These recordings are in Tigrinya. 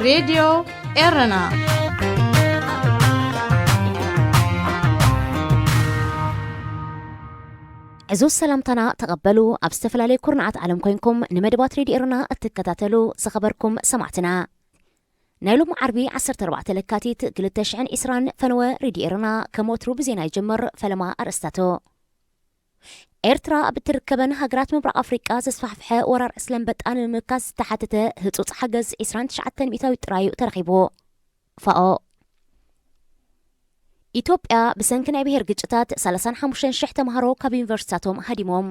ሬድዮ ኤረና። ዕዙዝ ሰላምታና ተቐበሉ። ኣብ ዝተፈላለየ ኩርናዓት ዓለም ኮይንኩም ንመደባት ሬድዮ ኤረና እትከታተሉ ዝኸበርኩም ሰማዕትና፣ ናይ ሎሚ ዓርቢ ዓሰርተ ኣርባዕተ ለካቲት ክልተ ሽሕን ዕስራን ፈነወ ሬድዮ ኤረና ከም ወትሩ ብዜና ይጅምር። ፈለማ ኣርእስታቱ። ኤርትራ ኣብ እትርከበን ሃገራት ምብራቕ ኣፍሪቃ ዘስፋሕፍሐ ወራር ዕስለ ኣንበጣ ንምምካት ዝተሓተተ ህጹጽ ሓገዝ ዕስራን ትሽዓተን ሚእታዊት ጥራይ እዩ ተረኺቡ። ፋኦ። ኢትዮጵያ ብሰንኪ ናይ ብሄር ግጭታት ሰላሳን ሓሙሽተን ሽሕ ተምሃሮ ካብ ዩኒቨርሲታቶም ሃዲሞም።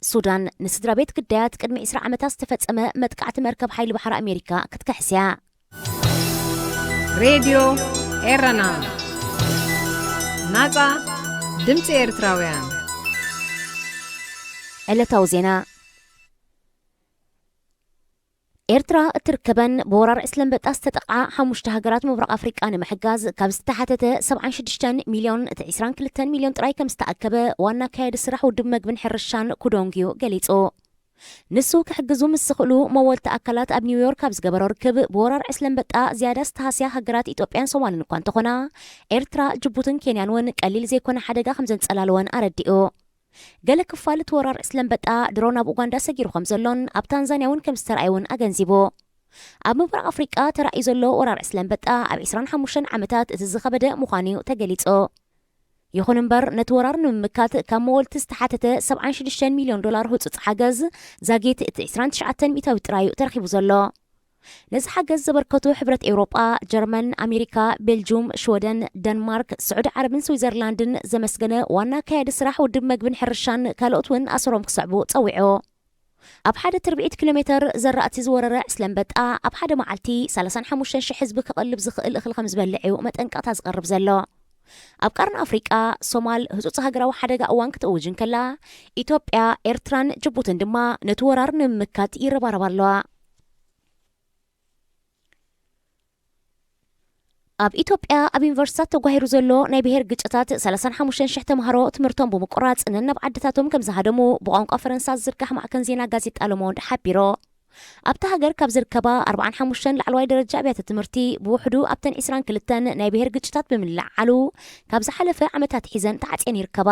ሱዳን ንስድራ ቤት ግዳያት ቅድሚ ዕስራ ዓመታት ዝተፈጸመ መጥቃዕቲ መርከብ ሓይሊ ባሕሪ ኣሜሪካ ክትከሕስ እያ። ሬድዮ ኤረና፣ ናጻ ድምጺ ኤርትራውያን። ዕለታዊ ዜና። ኤርትራ እትርከበን ብወራር ዕስለ ኣንበጣ ዝተጠቕዓ ሓሙሽተ ሃገራት ምብራቕ ኣፍሪቃ ንምሕጋዝ ካብ ዝተሓተተ ሰብዓን ሽዱሽተን ሚልዮን እቲ ዕስራን ክልተን ሚልዮን ጥራይ ከም ዝተኣከበ ዋና ኣካያዲ ስራሕ ውድብ መግብን ሕርሻን ኩዶንግዩ ገሊጹ። ንሱ ክሕግዙ ምስ ዝኽእሉ መወልቲ ኣካላት ኣብ ኒውዮርክ ኣብ ዝገበሮ ርክብ፣ ብወራር ዕስለ ኣንበጣ ዝያዳ ዝተሃስያ ሃገራት ኢትዮጵያን ሶማልን እኳ እንተኾና፣ ኤርትራ፣ ጅቡትን ኬንያን እውን ቀሊል ዘይኮነ ሓደጋ ከም ዘንጸላለወን ኣረዲኡ። ገለ ክፋል እቲ ወራር ዕስለ ኣንበጣ ድሮ ናብ ኡጋንዳ ሰጊሩ ከም ዘሎን ኣብ ታንዛንያ እውን ከም ዝተረኣየ እውን ኣገንዚቡ። ኣብ ምብራቕ ኣፍሪቃ ተራእዩ ዘሎ ወራር ዕስለ ኣንበጣ ኣብ ዕስራን ሓሙሽተን ዓመታት እቲ ዝኸበደ ምዃኑ እዩ ተገሊጹ። ይኹን እምበር፣ ነቲ ወራር ንምምካት ካብ መወልቲ ዝተሓተተ ሰብዓን ሽዱሽተን ሚልዮን ዶላር ህጹጽ ሓገዝ ዛጊት እቲ ዕስራን ትሽዓተን ሚእታዊት ጥራይ እዩ ተረኺቡ ዘሎ። ነዚ ሓገዝ ዘበርከቱ ሕብረት ኤውሮጳ፣ ጀርመን፣ ኣሜሪካ፣ ቤልጁም፣ ሽወደን፣ ደንማርክ፣ ስዑዲ ዓረብን ስዊዘርላንድን ዘመስገነ ዋና ኣካያዲ ስራሕ ውድብ መግብን ሕርሻን ካልኦት እውን ኣሰሮም ክስዕቡ ጸዊዑ። ኣብ ሓደ ትርብዒት ኪሎ ሜተር ዘራእቲ ዝወረረ ዕስለ ኣንበጣ ኣብ ሓደ መዓልቲ ሰላሳን ሓሙሽተን ሽሕ ህዝቢ ክቐልብ ዝኽእል እኽሊ ከም ዝበልዕ እዩ መጠንቀቕታ ዝቐርብ ዘሎ። ኣብ ቀርኒ ኣፍሪቃ፣ ሶማል ህጹጽ ሃገራዊ ሓደጋ እዋን ክትእውጅ እንከላ፣ ኢትዮጵያ፣ ኤርትራን ጅቡትን ድማ ነቲ ወራር ንምምካት ይረባረባ ኣለዋ። ኣብ ኢትዮጵያ ኣብ ዩኒቨርሲታት ተጓሂሩ ዘሎ ናይ ብሄር ግጭታት ሰላሳን ሓሙሽተን ሽሕ ተምሃሮ ትምህርቶም ብምቁራጽ ነናብ ዓድታቶም ከም ዝሃደሙ ብቋንቋ ፈረንሳ ዝዝርጋሕ ማዕከን ዜና ጋዜጣ ሎሞንድ ሓቢሩ። ኣብታ ሃገር ካብ ዝርከባ ኣርባዓን ሓሙሽተን ላዕለዋይ ደረጃ ኣብያተ ትምህርቲ ብውሕዱ ኣብተን ዕስራን ክልተን ናይ ብሄር ግጭታት ብምልዓሉ ካብ ዝሓለፈ ዓመታት ሒዘን ተዓጽየን ይርከባ።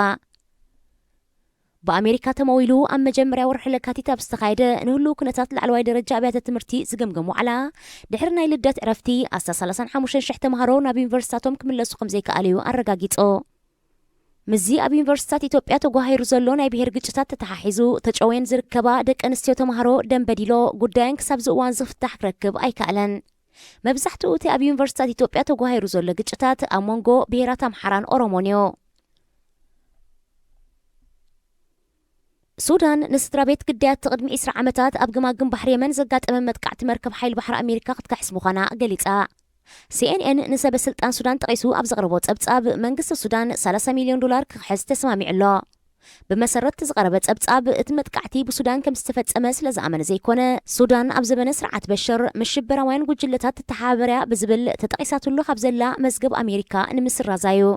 ብኣሜሪካ ተመዊሉ ኣብ መጀመርያ ወርሒ ለካቲት ኣብ ዝተኻየደ ንህልው ኩነታት ላዕለዋይ ደረጃ ኣብያተ ትምህርቲ ዝግምግም ዋዕላ፣ ድሕሪ ናይ ልደት ዕረፍቲ ኣስታት ሰላሳን ሓሙሽተን ሽሕ ተምሃሮ ናብ ዩኒቨርሲታቶም ክምለሱ ከም ዘይከኣሉ እዩ ኣረጋጊጹ። ምስዚ ኣብ ዩኒቨርሲታት ኢትዮጵያ ተጓሂሩ ዘሎ ናይ ብሄር ግጭታት ተተሓሒዙ፣ ተጨውየን ዝርከባ ደቂ ኣንስትዮ ተምሃሮ ደንበ ዲሎ ጉዳየን ክሳብ እዚ እዋን ዝፍታሕ ክረክብ ኣይከኣለን። መብዛሕትኡ እቲ ኣብ ዩኒቨርሲታት ኢትዮጵያ ተጓሂሩ ዘሎ ግጭታት ኣብ መንጎ ብሄራት ኣምሓራን ኦሮሞን እዩ። ሱዳን ንስድራ ቤት ግዳያት ቅድሚ ዕስራ ዓመታት ኣብ ገማግም ባሕሪ የመን ዘጋጠመ መጥቃዕቲ መርከብ ሓይሊ ባሕሪ ኣሜሪካ ክትከሕስ ምዃና ገሊጻ። ሲኤንኤን ንሰበ ስልጣን ሱዳን ጠቒሱ ኣብ ዘቕረቦ ጸብጻብ፣ መንግስቲ ሱዳን ሰላሳ ሚልዮን ዶላር ክኽሕስ ተስማሚዑ ኣሎ። ብመሰረት ዝቐረበ ጸብጻብ፣ እቲ መጥቃዕቲ ብሱዳን ከም ዝተፈጸመ ስለ ዝኣመነ ዘይኮነ፣ ሱዳን ኣብ ዘበነ ስርዓት በሽር ምስ ሽበራውያን ጉጅለታት ትተሓባበርያ ብዝብል ተጠቒሳትሉ ካብ ዘላ መዝገብ ኣሜሪካ ንምስራዛ እዩ።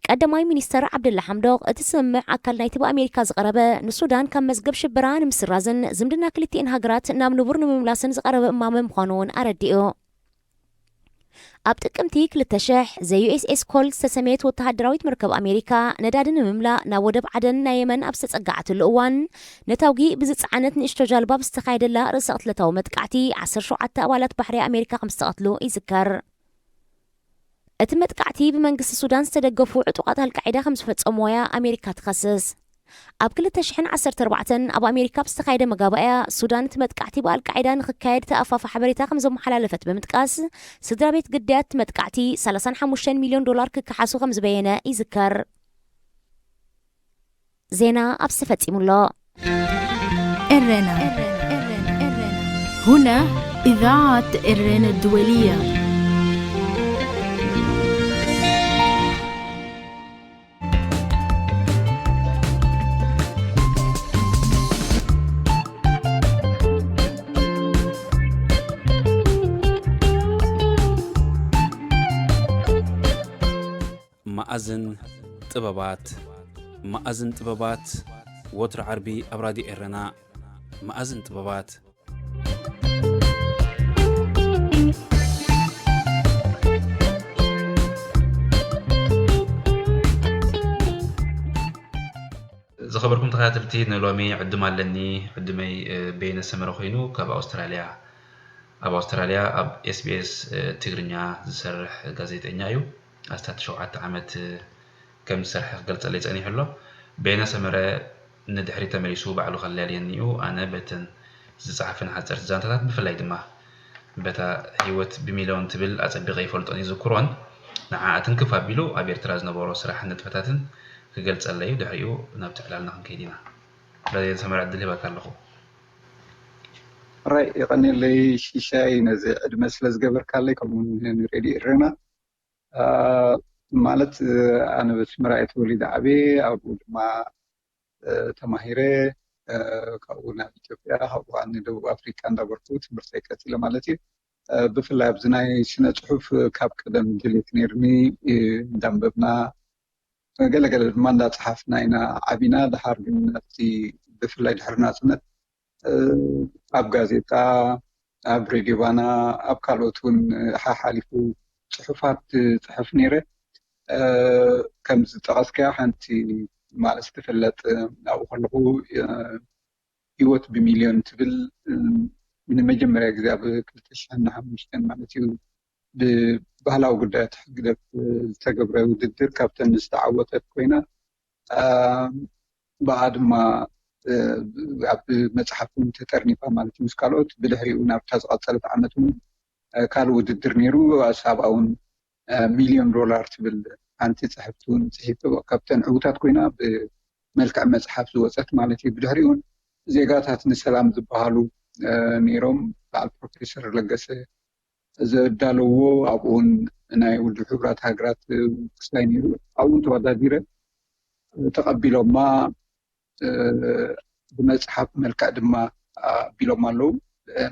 ቀዳማይ ሚኒስተር ዓብደላ ሓምዶክ፣ እቲ ስምምዕ ኣካል ናይቲ ብኣሜሪካ ዝቐረበ ንሱዳን ካብ መዝገብ ሽበራ ንምስራዝን ዝምድና ክልቲኤን ሃገራት ናብ ንቡር ንምምላስን ዝቐረበ እማመ ምዃኑ እውን ኣረዲኡ። ኣብ ጥቅምቲ ክልተ ሽሕ፣ ዘ ዩ ኤስ ኤስ ኮል ዝተሰመየት ወተሃደራዊት መርከብ ኣሜሪካ፣ ነዳዲ ንምምላእ ናብ ወደብ ዓደን ናይ የመን ኣብ ዝተጸጋዓትሉ እዋን፣ ነታጒ ብዝጸዓነት ንእሽቶ ጃልባ ብዝተኻየደላ ርእሰ ቅትለታዊ መጥቃዕቲ፣ ዓሰርተ ሸውዓተ ኣባላት ባሕሪ ኣሜሪካ ከም ዝተቐትሉ ይዝከር። እቲ መጥቃዕቲ ብመንግስቲ ሱዳን ዝተደገፉ ዕጡቓት ኣልቃዒዳ ከም ዝፈጸምዎ እያ ኣሜሪካ ትኸስስ። ኣብ ክልተ ሽሕን ዓሰርተ ኣርባዕተን ኣብ ኣሜሪካ ብዝተኻየደ መጋባእያ፣ ሱዳን እቲ መጥቃዕቲ ብኣልቃዒዳ ንኽካየድ ተኣፋፊ ሓበሬታ ከም ዘመሓላለፈት ብምጥቃስ፣ ስድራ ቤት ግዳያት እቲ መጥቃዕቲ ሰላሳን ሓሙሽተን ሚልዮን ዶላር ክከሓሱ ከም ዝበየነ ይዝከር። ዜና ኣብዚ ተፈጺሙ ኣሎ። ኤረና። هنا إذاعة إيران الدولية. መኣዝን ጥበባት። መኣዝን ጥበባት፣ ወትሩ ዓርቢ ኣብ ራድዮ ኤረና። መኣዝን ጥበባት። ዝኸበርኩም ተኸታተልቲ፣ ንሎሚ ዕድም ኣለኒ። ዕድመይ በየነ ሰመረ ኮይኑ፣ ካብ ኣውስትራልያ፣ ኣብ ኣውስትራልያ ኣብ ኤስቢኤስ ትግርኛ ዝሰርሕ ጋዜጠኛ እዩ። ኣስታት ሸውዓተ ዓመት ከም ዝሰርሐ ክገልጸለይ ጸኒሑ ኣሎ። በየነ ሰመረ ንድሕሪ ተመሊሱ ባዕሉ ከላልየኒ እዩ። ኣነ በተን ዝጸሓፈን ሓጸርቲ ዛንታታት፣ ብፍላይ ድማ በታ ህይወት ብሚልዮን ትብል ኣጸቢቐ ይፈልጦን ይዝክሮን፣ ንዓኣ ትንክፍ ኣቢሉ ኣብ ኤርትራ ዝነበሮ ስራሕን ንጥፈታትን ክገልጸለይ እዩ። ድሕሪኡ ናብቲ ዕላልና ክንከይድ ኢና። በየነ ሰመረ፣ ዕድል ሂበካ ኣለኹ። ራይ፣ የቐንየለይ ሽሻይ፣ ነዚ ዕድመ ስለ ዝገበርካለይ፣ ከምኡ እውን ንሬድዮ ኤረና። ማለት፣ ኣነ በስመራ እየ ተወሊደ ዓብየ፣ ኣብኡ ድማ ተማሂረ፣ ካብኡ ናብ ኢትዮጵያ፣ ካብኡ ከዓ ንደቡብ ኣፍሪቃ እንዳበርኩ ትምህርተይ ቀፂለ ማለት እዩ። ብፍላይ ኣብዚ ናይ ስነ ፅሑፍ ካብ ቀደም ድሌት ነይርኒ፣ እንዳንበብና፣ ገለገለ ድማ እንዳፀሓፍና ኢና ዓቢና። ድሓር ግን ኣብቲ፣ ብፍላይ ድሕሪ ናፅነት፣ ኣብ ጋዜጣ፣ ኣብ ሬድዮ ባና፣ ኣብ ካልኦት እውን ሓሓሊፉ ፅሑፋት ፅሕፍ ነይረ። ከምዚ ዝጠቐስካያ ሓንቲ ማለት ትፍለጥ ኣብኡ ከለኹ፣ ህይወት ብሚልዮን ትብል ንመጀመርያ ግዜ ኣብ ክልተ ሽሕን ሓሙሽተን ማለት እዩ ብባህላዊ ጉዳያት ህግደፍ ዝተገብረ ውድድር ካብተን ዝተዓወተት ኮይና፣ ብኣ ድማ ኣብ መፅሓፍ እውን ተጠርኒፋ ማለት እዩ ምስ ካልኦት። ብድሕሪኡ ናብታ ዝቐፀለት ዓመት እውን ካልእ ውድድር ነይሩ። ኣብኣ እውን ሚልዮን ዶላር ትብል ሓንቲ ፅሕፍቲ እውን ፅሒፈ፣ ካብተን ዕዉታት ኮይና ብመልክዕ መፅሓፍ ዝወፀት ማለት እዩ። ብድሕሪኡ እውን ዜጋታት ንሰላም ዝበሃሉ ነይሮም፣ በዓል ፕሮፌሰር ለገሰ ዘዳለዎ፣ ኣብኡ እውን ናይ ውድብ ሕቡራት ሃገራት ክስታይ ነይሩ። ኣብኡ እውን ተወዳዲረ፣ ተቐቢሎማ። ብመፅሓፍ መልክዕ ድማ ኣቢሎም ኣለዉ።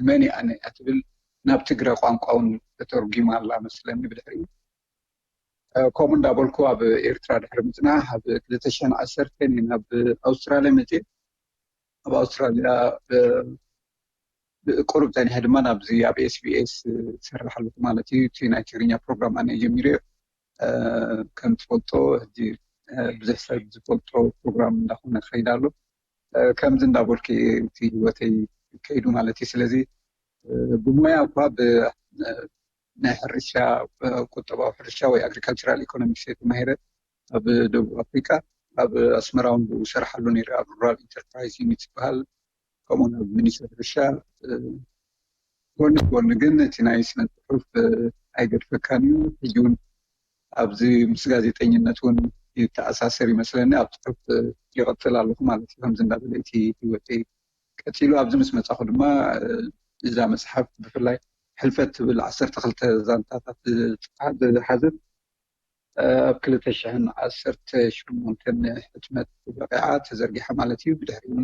መን እያ ኣነ እያ ትብል ናብ ትግረ ቋንቋ እውን ተተርጒማ ኣላ መስለኒ። ብድሕሪኡ ከምኡ እንዳበልኩ ኣብ ኤርትራ ድሕሪ ምፅናሕ ኣብ ክልተ ሽሕን ዓሰርተን ናብ ኣውስትራልያ መፅየ። ኣብ ኣውስትራልያ ቁሩብ ፀኒሐ ድማ ናብዚ ኣብ ኤስቢኤስ ዝሰርሕ ኣለኹ ማለት እዩ። እቲ ናይ ትግርኛ ፕሮግራም ኣነ ጀሚረ። ከም ትፈልጦ ሕጂ ብዙሕ ሰብ ዝፈልጦ ፕሮግራም እንዳኾነ ክኸይድ ኣሎ። ከምዚ እንዳበልኩ እቲ ህይወተይ ከይዱ ማለት እዩ። ስለዚ ብሞያ እኳ ናይ ሕርሻ፣ ቁጠባዊ ሕርሻ ወይ ኣግሪካልቸራል ኢኮኖሚክስ እየ ተማሂረ ኣብ ደቡብ ኣፍሪቃ። ኣብ ኣስመራ እውን ብኡ እሰርሓሉ ነይረ፣ ኣብ ሩራል ኢንተርፕራይዝ ዩኒት ዝበሃል፣ ከምኡውን ኣብ ሚኒስትሪ ሕርሻ። ጎኒ ጎኒ ግን እቲ ናይ ስነ ፅሑፍ ኣይገድፈካን እዩ። ሕጂ እውን ኣብዚ ምስ ጋዜጠኝነት እውን ይተኣሳሰር ይመስለኒ፣ ኣብ ፅሑፍ ይቐፅል ኣለኹ ማለት እዩ። ከምዚ እንዳበለ እቲ ህይወተይ ቀፂሉ፣ ኣብዚ ምስ መፃኹ ድማ እዛ መፅሓፍ ብፍላይ ሕልፈት ትብል ዓሰርተ ክልተ ዛንታታት ዝሓዘት ኣብ ክልተ ሽሕን ዓሰርተ ሸሞንተን ሕትመት በቂዓ ተዘርጊሓ ማለት እዩ። ብድሕሪኡ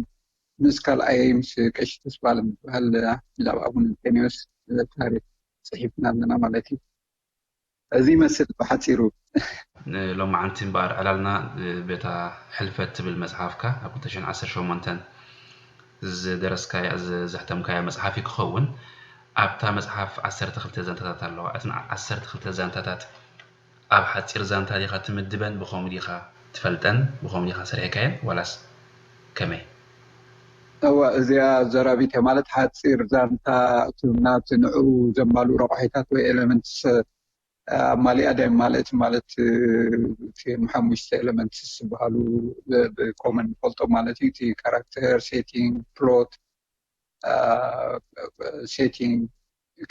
ምስ ካልኣይ ምስ ቀሺ ተስፋለም ዝበሃል ብዛዕባ ኣቡነ እንጠንዮስ ታሪክ ፅሒፍና ኣለና ማለት እዩ። እዚ ይመስል ብሓፂሩ። ንሎማዓንቲ እምበኣር ዕላልና በታ ሕልፈት ትብል መፅሓፍካ ኣብ ክልተ ሽሕን ዓሰርተ ሸሞንተን ዝደረስካያ ዘሕተምካያ መፅሓፍ እዩ ክኸውን። ኣብታ መፅሓፍ ዓሰርተ ክልተ ዛንታታት ኣለዋ። እተን ዓሰርተ ክልተ ዛንታታት ኣብ ሓፂር ዛንታ ዲኻ ትምድበን? ብኸምኡ ዲኻ ትፈልጠን? ብኸምኡ ዲኻ ሰሪሕካየን? ዋላስ ከመይ? እዋ፣ እዚኣ ዘራቢት እያ ማለት ሓፂር ዛንታ ናብቲ ንዑ ዘማልኡ ረቋሒታት ወይ ኤለመንትስ ኣማሊኣ ዳይ ማለት ማለት እቶም ሓሙሽተ ኤለመንትስ ዝበሃሉ ብኮመን ንፈልጦም ማለት እዩ። እቲ ካራክተር፣ ሴቲንግ፣ ፕሎት፣ ሴቲንግ፣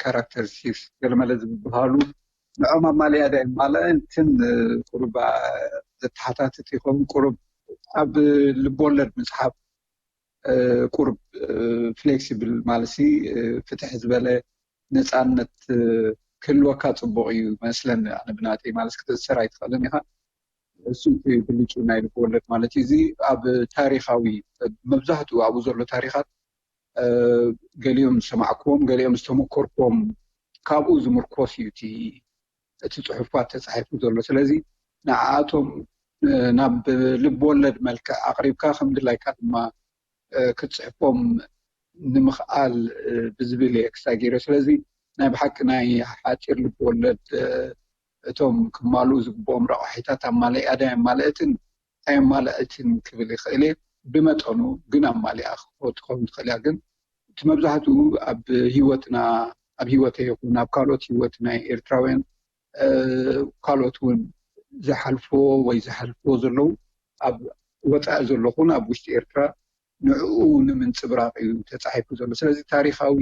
ካራክተር ሺፍት ገለመለ ዝበሃሉ ንዖም ኣማሊኣ ዳይ ማለት እንትን ቁሩብ ዘተሓታትት ይኸውን። ቁሩብ ኣብ ልቦለድ ምፅሓፍ ቁሩብ ፍሌክሲብል ማለት ፍትሕ ዝበለ ነፃነት ክህልወካ ፅቡቕ እዩ መስለኒ። ኣነ ብናተይ ማለት ክትእሰር ኣይትኽእልን ኢኻ። እሱ እቲ ብልጩ ናይ ልብ ወለድ ማለት እዩ። እዚ ኣብ ታሪኻዊ መብዛሕትኡ ኣብኡ ዘሎ ታሪኻት ገሊኦም ዝሰማዕክዎም ገሊኦም ዝተመኮርክዎም ካብኡ ዝምርኮስ እዩ እቲ እቲ ፅሑፋት ተፃሒፉ ዘሎ። ስለዚ ንዓኣቶም ናብ ልብ ወለድ መልክዕ ኣቕሪብካ ከም ድላይካ ድማ ክትፅሕፎም ንምኽኣል ብዝብል እየ ክሳጊረ። ስለዚ ናይ ብሓቂ ናይ ሓፂር ልብ ወለድ እቶም ክማልኡ ዝግብኦም ረቋሒታት ኣማሊኣ ዳይ ኣማልእትን ኣየማልእትን ክብል ይኽእል እየ። ብመጠኑ ግን ኣማሊኣ ክትኸውን ትኽእል እያ። ግን እቲ መብዛሕትኡ ኣብ ህይወትና፣ ኣብ ህይወተይ ይኹን ኣብ ካልኦት ህይወት ናይ ኤርትራውያን፣ ካልኦት እውን ዝሓልፍዎ ወይ ዝሓልፍዎ ዘለዉ፣ ኣብ ወፃኢ ዘለኹን ኣብ ውሽጢ ኤርትራ ንዕኡ ንምንፅብራቕ እዩ ተፃሒፉ ዘሎ። ስለዚ ታሪኻዊ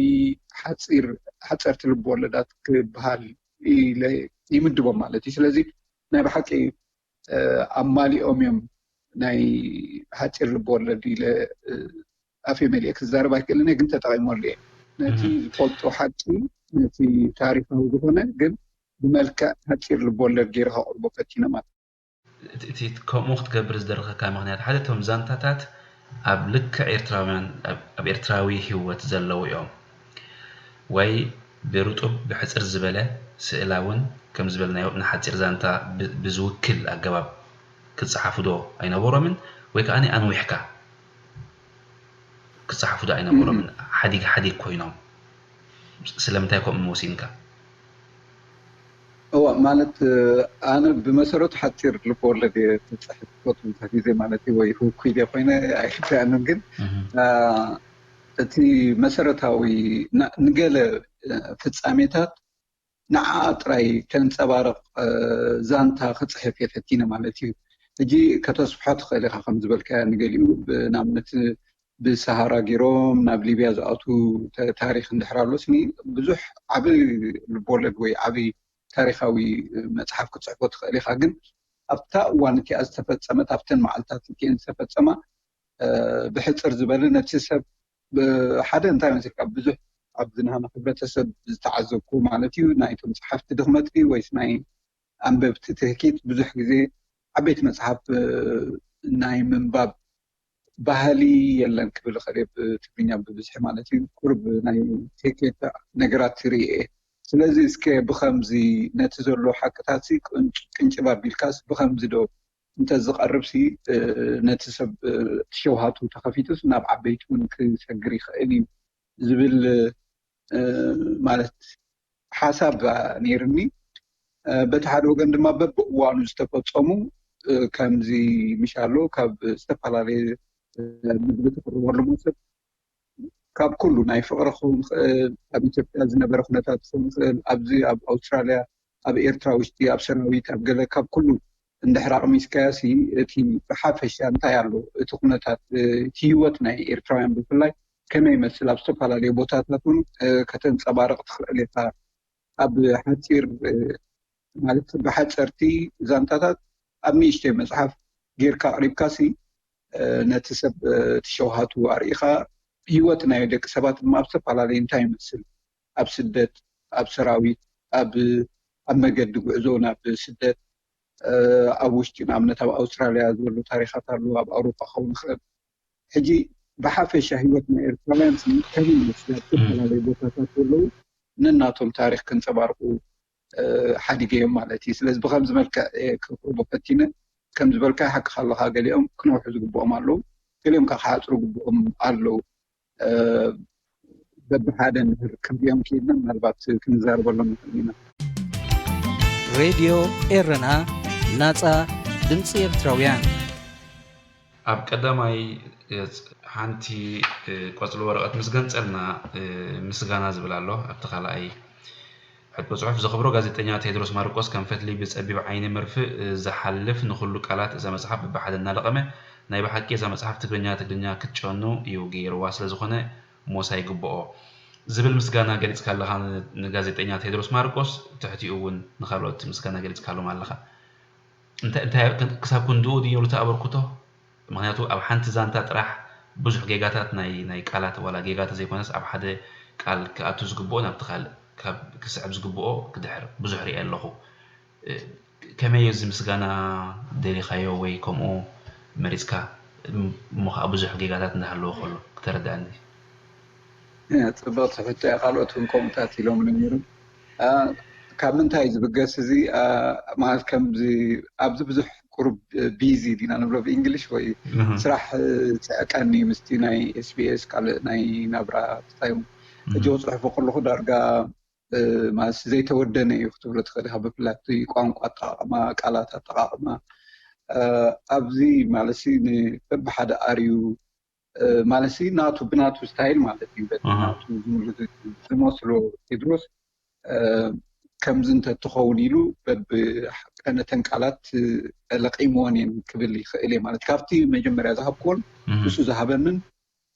ሓፂር ሓፀርቲ ልብወለዳት ክበሃል ኢለ ይምድቦም ማለት እዩ። ስለዚ ናይ ብሓቂ ኣማሊኦም እዮም ናይ ሓፂር ልብወለድ ኢለ ኣፈይ መሊኤ ክዛረብ ኣይክእልን እየ፣ ግን ተጠቒመሉ እየ። ነቲ ዝፈልጦ ሓቂ፣ ነቲ ታሪኻዊ ዝኾነ ግን ብመልክዕ ሓፂር ልብወለድ ገይረ ከቕርቦ ፈቲነ ማለት። እቲ ከምኡ ክትገብር ዝደረኸካ ምኽንያት ሓደ እቶም ዛንታታት ኣብ ልክዕ ኤርትራውያን ኣብ ኤርትራዊ ህይወት ዘለዉ እዮም ወይ ብርጡብ ብሕፅር ዝበለ ስእላውን ከም ዝበልናዮ ንሓፂር ዛንታ ብዝውክል ኣገባብ ክፀሓፉ ዶ ኣይነበሮምን ወይ ከዓ ኣንዊሕካ ክፀሓፉ ዶ ኣይነበሮምን ሓዲግ ሓዲግ ኮይኖም ስለምንታይ ከምኡ ምወሲንካ? እዋ ማለት ኣነ ብመሰረቱ ሓፂር ልብወለድ እየ ክፅሕፍ ዝፈቱ ብዙሕ ግዜ ማለት እዩ ወይ ህውኩይ ድየ ኮይነ ኣይርዳእንን ግን እቲ መሰረታዊ ንገለ ፍፃሜታት ንዓኣ ጥራይ ተንፀባርቕ ዛንታ ክፅሕፍ እየ ፈቲነ ማለት እዩ። ሕጂ ከተስፍሖ ትኽእል ኢኻ ከም ዝበልካዮ ንገሊኡ ንኣብነት ብሰሃራ ገይሮም ናብ ሊብያ ዝኣትዉ ታሪኽ እንድሕር ኣሎስ ብዙሕ ዓቢ ልቦለድ ወይ ዓቢ ታሪኻዊ መፅሓፍ ክትፅሕፎ ትኽእል ኢኻ። ግን ኣብታ እዋን እቲኣ ዝተፈፀመት ኣብተን መዓልታት እቲአን ዝተፈፀማ ብሕፅር ዝበለ ነቲ ሰብ ሓደ እንታይ መሲልካ ብዙሕ ኣብ ዝንሃና ሕብረተሰብ ዝተዓዘብኩ ማለት እዩ ናይቶም ፀሓፍቲ ድኽመት ወይስ ናይ ኣንበብቲ ትህኪት ብዙሕ ግዜ ዓበይቲ መፅሓፍ ናይ ምንባብ ባህሊ የለን ክብል እኽእል እየ ብትግርኛ ብብዝሒ ማለት እዩ ቁርብ ናይ ትህኪት ነገራት ትርኢ እየ ስለዚ እስከ ብኸምዚ ነቲ ዘሎ ሓቅታት ቅንጭብ ኣቢልካስ ብኸምዚ ዶ እንተዝቐርብ ሲ ነቲ ሰብ ሸውሃቱ ተኸፊቱስ ናብ ዓበይቲ እውን ክሰግር ይኽእል እዩ ዝብል ማለት ሓሳብ ነይርኒ። በቲ ሓደ ወገን ድማ በብእዋኑ ዝተፈፀሙ ከምዚ ምሽ ኣሎ ካብ ዝተፈላለየ ምግቢ ትቅርበሉ መውሰድ ካብ ኩሉ ናይ ፍቅሪ ክኸውን ይኽእል፣ ኣብ ኢትዮጵያ ዝነበረ ኩነታት ክኸውን ይኽእል፣ ኣብዚ ኣብ ኣውስትራልያ፣ ኣብ ኤርትራ ውሽጢ፣ ኣብ ሰራዊት፣ ኣብ ገለ ካብ ኩሉ እንድሕር ኣቕሚስካዮ ሲ እቲ ብሓፈሻ እንታይ ኣሎ እቲ ኩነታት እቲ ህይወት ናይ ኤርትራውያን ብፍላይ ከመይ ይመስል ኣብ ዝተፈላለዩ ቦታታት እውን ከተንፀባርቕ ትኽእል ኢኻ ኣብ ሓፂር ማለት ብሓፀርቲ ዛንታታት ኣብ ንእሽተይ መፅሓፍ ጌርካ ኣቕሪብካ ሲ ነቲ ሰብ እቲ ሸውሃቱ ኣርኢኻ ህይወት ናይ ደቂ ሰባት ድማ ኣብ ዝተፈላለዩ እንታይ ይመስል ኣብ ስደት ኣብ ሰራዊት ኣብ ኣብ መገዲ ጉዕዞ ናብ ስደት ኣብ ውሽጢ ንኣብነት ኣብ ኣውስትራልያ ዝበሉ ታሪኻት ኣለዉ ኣብ ኣውሮፓ ክኸውን ይኽእል ሕጂ ብሓፈሻ ህይወት ናይ ኤርትራውያን ከመይ ይመስል ኣብ ዝተፈላለዩ ቦታታት ዘለዉ ነናቶም ታሪክ ከንፀባርቁ ሓዲገ እዮም ማለት እዩ ስለዚ ብከምዚ መልክዕ ክቅርቦ ፈቲነ ከም ዝበልካ ሓቅኻ ኣለካ ገሊኦም ክነውሑ ዝግብኦም ኣለዉ ገሊኦም ከዓ ክሓፅሩ ግብኦም ኣለዉ በብሓደ እንድሕር ክንሪኦም ክኢልና ምናልባት ክንዛረበሎም ንኽእል ኢና። ሬድዮ ኤረና ናጻ ድምፂ ኤርትራውያን። ኣብ ቀዳማይ ገጽ ሓንቲ ቆጽሊ ወረቐት ምስ ገንጸልና ምስጋና ዝብል ኣሎ። ኣብቲ ካልኣይ ሕቶ ጽሑፍ፣ ዘኽብሮ ጋዜጠኛ ቴድሮስ ማርቆስ ከም ፈትሊ ብጸቢብ ዓይኒ መርፍእ ዝሓልፍ ንኹሉ ቃላት እዛ መጽሓፍ በብሓደ እናለቐመ ናይ ብሓቂ እዛ መጽሓፍ ትግርኛ ትግርኛ ክትጨኑ እዩ ገይርዋ ስለዝኾነ ሞሳ ይግብኦ ዝብል ምስጋና ገሊጽካ ኣለኻ ንጋዜጠኛ ቴድሮስ ማርቆስ፣ ትሕቲኡ እውን ንኻልኦት ምስጋና ገሊጽካሎም ኣለኻ። እንታይ ክሳብ ክንድኡ ድዩ ነብሉ እቲ ኣበርክቶ? ምኽንያቱ ኣብ ሓንቲ ዛንታ ጥራሕ ብዙሕ ጌጋታት ናይ ናይ ቃላት ዋላ ጌጋ ተዘይኮነስ ኣብ ሓደ ቃል ክኣቱ ዝግብኦ ናብቲ ካልእ ካብ ክስዕብ ዝግብኦ ክድሕር ብዙሕ ሪኤ ኣለኹ። ከመይ እዚ ምስጋና ደሊኻዮ ወይ ከምኡ መሪፅካ እሞ ከዓ ብዙሕ ጌጋታት እንዳሃለዎ ከሎ ክተረድኣኒ? ፅብቕቲ ሕቶ እያ። ካልኦት እውን ከምኡታት ኢሎም ነይሮም። ካብ ምንታይ ዝብገስ እዚ ማለት ከምዚ ኣብዚ ብዙሕ ቁሩብ ቢዚ ዲና ንብሎ ብእንግሊሽ ወይ ስራሕ ፅዕቀኒ ምስቲ ናይ ኤስቢኤስ ካልእ ናይ ናብራ ስታይል ሕጂ ክፅሕፎ ከለኹ ዳርጋ ማለት ዘይተወደነ እዩ ክትብሎ ትኽእል ኢኻ ብፍላይ ቋንቋ ኣጠቃቅማ ቃላት ኣጠቃቅማ ኣብዚ ማለት በብሓደ ኣርዩ ማለት ናቱ ብናቱ ስታይል ማለት እዩ። በቲ ናቱ ዝመስሎ ቴድሮስ ከምዚ እንተትኸውን ኢሉ በብቀነተን ቃላት ለቂምዎን እየን ክብል ይኽእል እየ። ማለት ካብቲ መጀመርያ ዝሃብክዎን ንሱ ዝሃበንን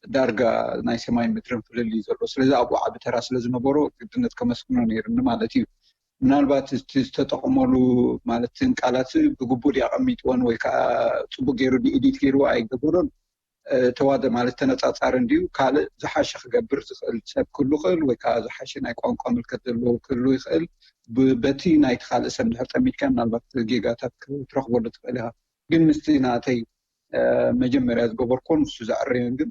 ዳርጋ ናይ ሰማይ ምድርን ፍልልይ ዘሎ። ስለዚ ኣብኡ ዓቢ ተራ ስለ ዝነበሮ ግድነት ከመስግኖ ነይርኒ ማለት እዩ። ምናልባት እቲ ዝተጠቕመሉ ማለት ቃላት ብግቡእ ድዩ ኣቐሚጥዎን ወይ ከዓ ጽቡቅ ገይሩ ድዩ ኤዲት ገይርዎ ኣይገበሮን ተዋደ ማለት ተነጻጻሪ እንድዩ። ካልእ ዝሓሸ ክገብር ዝኽእል ሰብ ክህሉ ይኽእል ወይ ከዓ ዝሓሸ ናይ ቋንቋ ምልከት ዘለዎ ክህሉ ይኽእል። በቲ ናይቲ ካልእ ሰብ እንድሕር ጠሚትካ ምናልባት ጌጋታት ክትረኽበሉ ትኽእል ኢኻ። ግን ምስቲ ናተይ መጀመርያ ዝገበርኮ ንሱ ዘዕረዮን ግን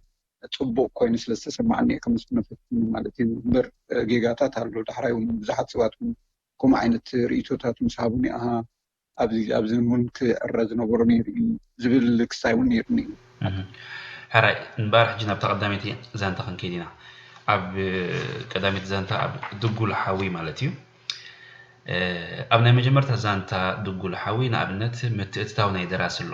ጽቡቅ ኮይኑ ስለ ዝተሰማዓኒ እየ ከመስግኖ ፈቲኒ ማለት እዩ። እምበር ጌጋታት ኣሎ። ዳሕራይ እውን ብዙሓት ሰባት እውን ከምኡ ዓይነት ርእይቶታት ምስ ሃቡኒ ኣሃ ኣብዚ ኣብዚ እውን ክዕረ ዝነበሮ ነይሩ እዩ ዝብል ክስታይ እውን ነይሩኒ እዩ። ሕራይ እምበኣር ሕጂ ናብታ ቀዳመይቲ ዛንታ ክንከይድ ኢና። ኣብ ቀዳመይቲ ዛንታ ኣብ ድጉል ሓዊ ማለት እዩ። ኣብ ናይ መጀመርታ ዛንታ ድጉል ሓዊ ንኣብነት ምትእትታው ናይ ደራሲ ኣሎ።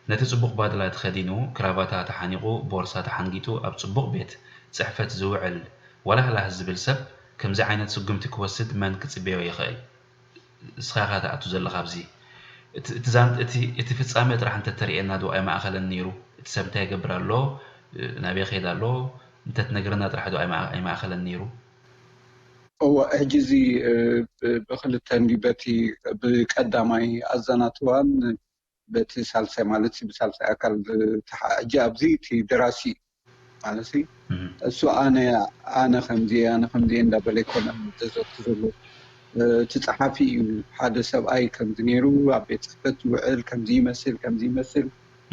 ነቲ ጽቡቕ ባድላ ተኸዲኑ፣ ክራቫታ ተሓኒቑ፣ ቦርሳ ተሓንጊጡ ኣብ ጽቡቕ ቤት ጽሕፈት ዝውዕል ዋላህላህ ዝብል ሰብ ከምዚ ዓይነት ስጉምቲ ክወስድ መን ክጽበዮ ይኽእል? እስኻ ኢኻ ትኣቱ ዘለኻ ኣብዚ። እቲ እቲ ፍጻመ ጥራሕ እንተተርእየና ዶ ኣይመኣኸለን ነይሩ? እቲ ሰብ እንታይ ይገብር ኣሎ? ናበይ ይኸይድ ኣሎ? እንተትነግረና ጥራሕ ዶ ኣይመኣኸለን ነይሩ? እወ፣ ሕጂ እዚ ብክልተ እንዲ በቲ ብቀዳማይ ኣዘናትዋን በቲ ሳልሳይ ማለት ብሳልሳይ ኣካል ተሓ- ሕጂ ኣብዚ እቲ ደራሲ ማለት እሱ ኣነ ኣነ ከምዚ ኣነ ከምዚ እንዳበለ ይኮነ ዘዘቱ ዘሎ እቲ ጸሓፊ እዩ። ሓደ ሰብኣይ ከምዚ ነይሩ ኣብ ቤት ጽሕፈት ዝውዕል ከምዚ ይመስል ከምዚ ይመስል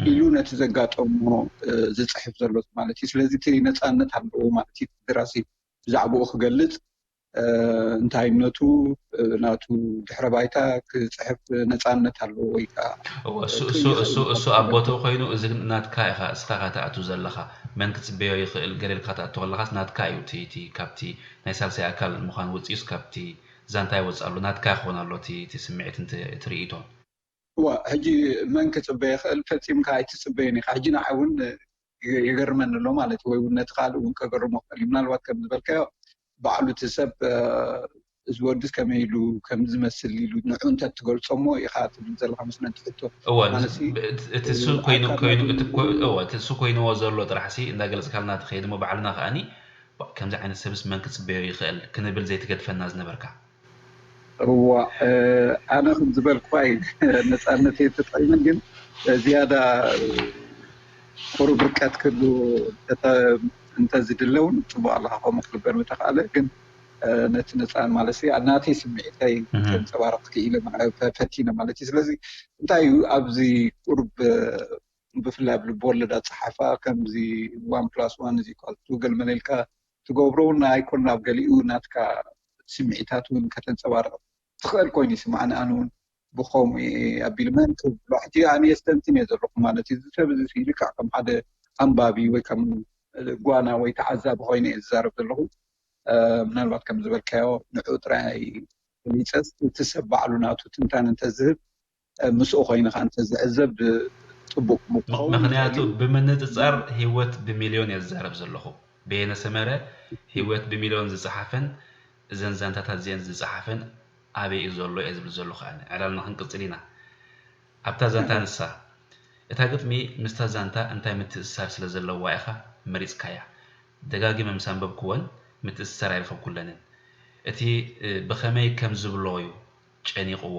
ኢሉ ነቲ ዘጋጠሞ ዝጽሕፍ ዘሎ ማለት እዩ። ስለዚ እቲ ነጻነት ኣለዎ ማለት እዩ። ደራሲ ብዛዕባኡ ክገልጽ እንታይነቱ ናቱ ድሕረ ባይታ ክፅሕፍ ነፃነት ኣለዎ ወይ ከዓ እሱ ኣብ ቦትኡ ኮይኑ እዚ ግን ናትካ ኢኻ እስኻ ኢኻ ትኣቱ ዘለኻ መን ክፅበዮ ይኽእል ገለ ኢልካ ትኣቱ ከለኻስ ናትካ እዩ እቲ እቲ ካብቲ ናይ ሳልሳይ ኣካል ምዃን ወፂኡስ ካብቲ ዛንታ ይወፅእ ኣሎ ናትካ ክኾን ኣሎ እቲ እቲ ስምዒት እቲ እቲ ርእይቶ እዋ ሕጂ መን ክፅበ ይኽእል ፈፂምካ ኣይትፅበዮን ኢኻ ሕጂ ንዓይ እውን ይገርመኒ ኣሎ ማለት እዩ። ወይ እውን ነቲ ካልእ እውን ከገርሞ ክእል እዩ። ምናልባት ከም ዝበልካዮ ባዕሉ እቲ ሰብ እዚ ወድስ ከመይ ኢሉ ከም ዝመስል ኢሉ ንዑ እንተ ትገልፆ እሞ ኢኻ ትብል ዘለካ መስለኒ ትሕቶ እወ ማለት እዩ። እቲ እሱ ኮይኑ ኮይኑ እቲ ኮ- እወ እቲ እሱ ኮይንዎ ዘሎ ጥራሕ ሲ እንዳገለፅካልና ትኸይድ እሞ ባዕልና ከኣኒ ከምዚ ዓይነት ሰብስ መን ክፅበዮ ይኽእል ክንብል ዘይትገድፈና ዝነበርካ እዋ ኣነ ከም ዝበልኩ ኣይ ነፃነት የተጠይምን ግን ዝያዳ ቁሩብ ርቀት ክህሉ እንተዝድለ እውን ፅቡቅ ኣለካ ከምኡ ክግበር ምተካኣለ ግን ነቲ ነፃን ማለት ናተይ ስምዒተይ ከንፀባርቅ ክኢለ ፈቲነ ማለት እዩ ስለዚ እንታይ እዩ ኣብዚ ቁሩብ ብፍላይ ኣብ ልቢ ወለድ ኣፀሓሕፋ ከምዚ one plus one is equal to ገለ መለ ኢልካ ትገብሮ እውን ኣይኮን ናብ ገሊኡ ናትካ ስምዒታት እውን ከተንፀባርቕ ትኽእል ኮይኑ ይስማዕኒ ኣነ እውን ብኸምኡ ኣቢሉ መን ክብሎ ሕጂ ኣነ የስተንትን እየ ዘለኹ ማለት እዩ ሰብ እዚ ልክዕ ከም ሓደ ኣንባቢ ወይ ከም ጓና ወይ ተዓዛቢ ኮይነ እየ ዝዛረብ ዘለኹ ምናልባት ከም ዝበልካዮ ንዑ ጥራይ ሊፀስ እቲ ሰብ ባዕሉ ናቱ ትንታን እንተዝህብ ምስኡ ኮይንካ እንተዝዕዘብ ፅቡቅ ምክንያቱ ብምንፅፃር ሂወት ብሚልዮን እየ ዝዛረብ ዘለኹ በየነ ሰመረ ሂወት ብሚልዮን ዝፀሓፈን እዘን ዛንታታት እዚአን ዝፀሓፈን ኣበይ እዩ ዘሎ እየ ዝብል ዘለኹ ኣነ ዕላልና ክንቅፅል ኢና ኣብታ ዛንታ ንሳ እታ ግጥሚ ምስታ ዛንታ እንታይ ምትእስሳር ስለ ዘለዋ ኢኻ መሪፅካያ ደጋጊመ ምስ ኣንበብክወን ምትእስሳር ኣይረኸብኩለንን እቲ ብኸመይ ከም ዝብሎ እዩ ጨኒቕዎ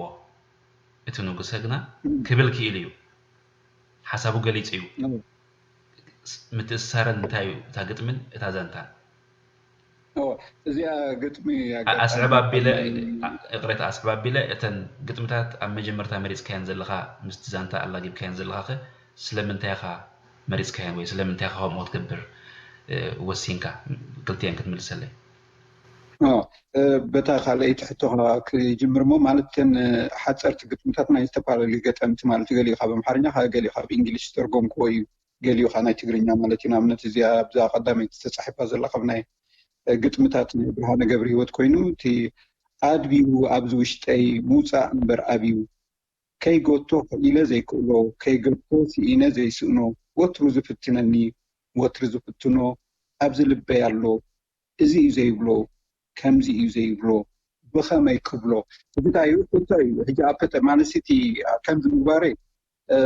እቲ ንጉሰ ግና ክብል ክኢሉ እዩ ሓሳቡ ገሊጹ እዩ ምትእስሳረን እንታይ እዩ እታ ግጥምን እታ ዛንታን እዚኣ ግጥሚ ኣስዕብ ኣቢለ እቅሬታ ኣስዕብ ኣቢለ እተን ግጥምታት ኣብ መጀመርታ መሪፅካየን ዘለካ ምስቲ ዛንታ ኣላጊብካየን ዘለካ ከ ስለምንታይ ኢካ መሪፅካየን ወይ ስለምንታይ ኢካ ከምኡ ክትገብር ወሲንካ ክልቲኤን ክትምልሰለይ በታ ካልኣይቲ ሕቶ ክጅምር ሞ ማለት ተን ሓፀርቲ ግጥምታት ናይ ዝተፈላለዩ ገጠምቲ ማለት ገሊኡ ካብ ኣምሓርኛ ገሊኡ ካብ እንግሊሽ ዝተርጎምክዎ እዩ ገሊኡ ከዓ ናይ ትግርኛ ማለት እዩ ንኣብነት እዚኣ ኣብዛ ቀዳመይቲ ተፃሒፋ ዘላ ካብ ናይ ግጥምታት ናይ ብርሃነ ገብረ ህይወት ኮይኑ እቲ ኣድብዩ ኣብዚ ውሽጠይ ምውፃእ እምበር ኣብዩ ከይገቶ ክኢለ ዘይክእሎ፣ ከይገቶ ስኢነ ዘይስእኖ፣ ወትሩ ዝፍትነኒ፣ ወትሩ ዝፍትኖ፣ ኣብዚ ልበይ ኣሎ፣ እዚ እዩ ዘይብሎ፣ ከምዚ እዩ ዘይብሎ፣ ብኸመይ ክብሎ? እዚ እንታይ እዩ? ሕቶ እዩ። ሕጂ ኣብ ፈጠ-፣ ማለት እቲ ከምዚ ምግባረይ፣ እ፣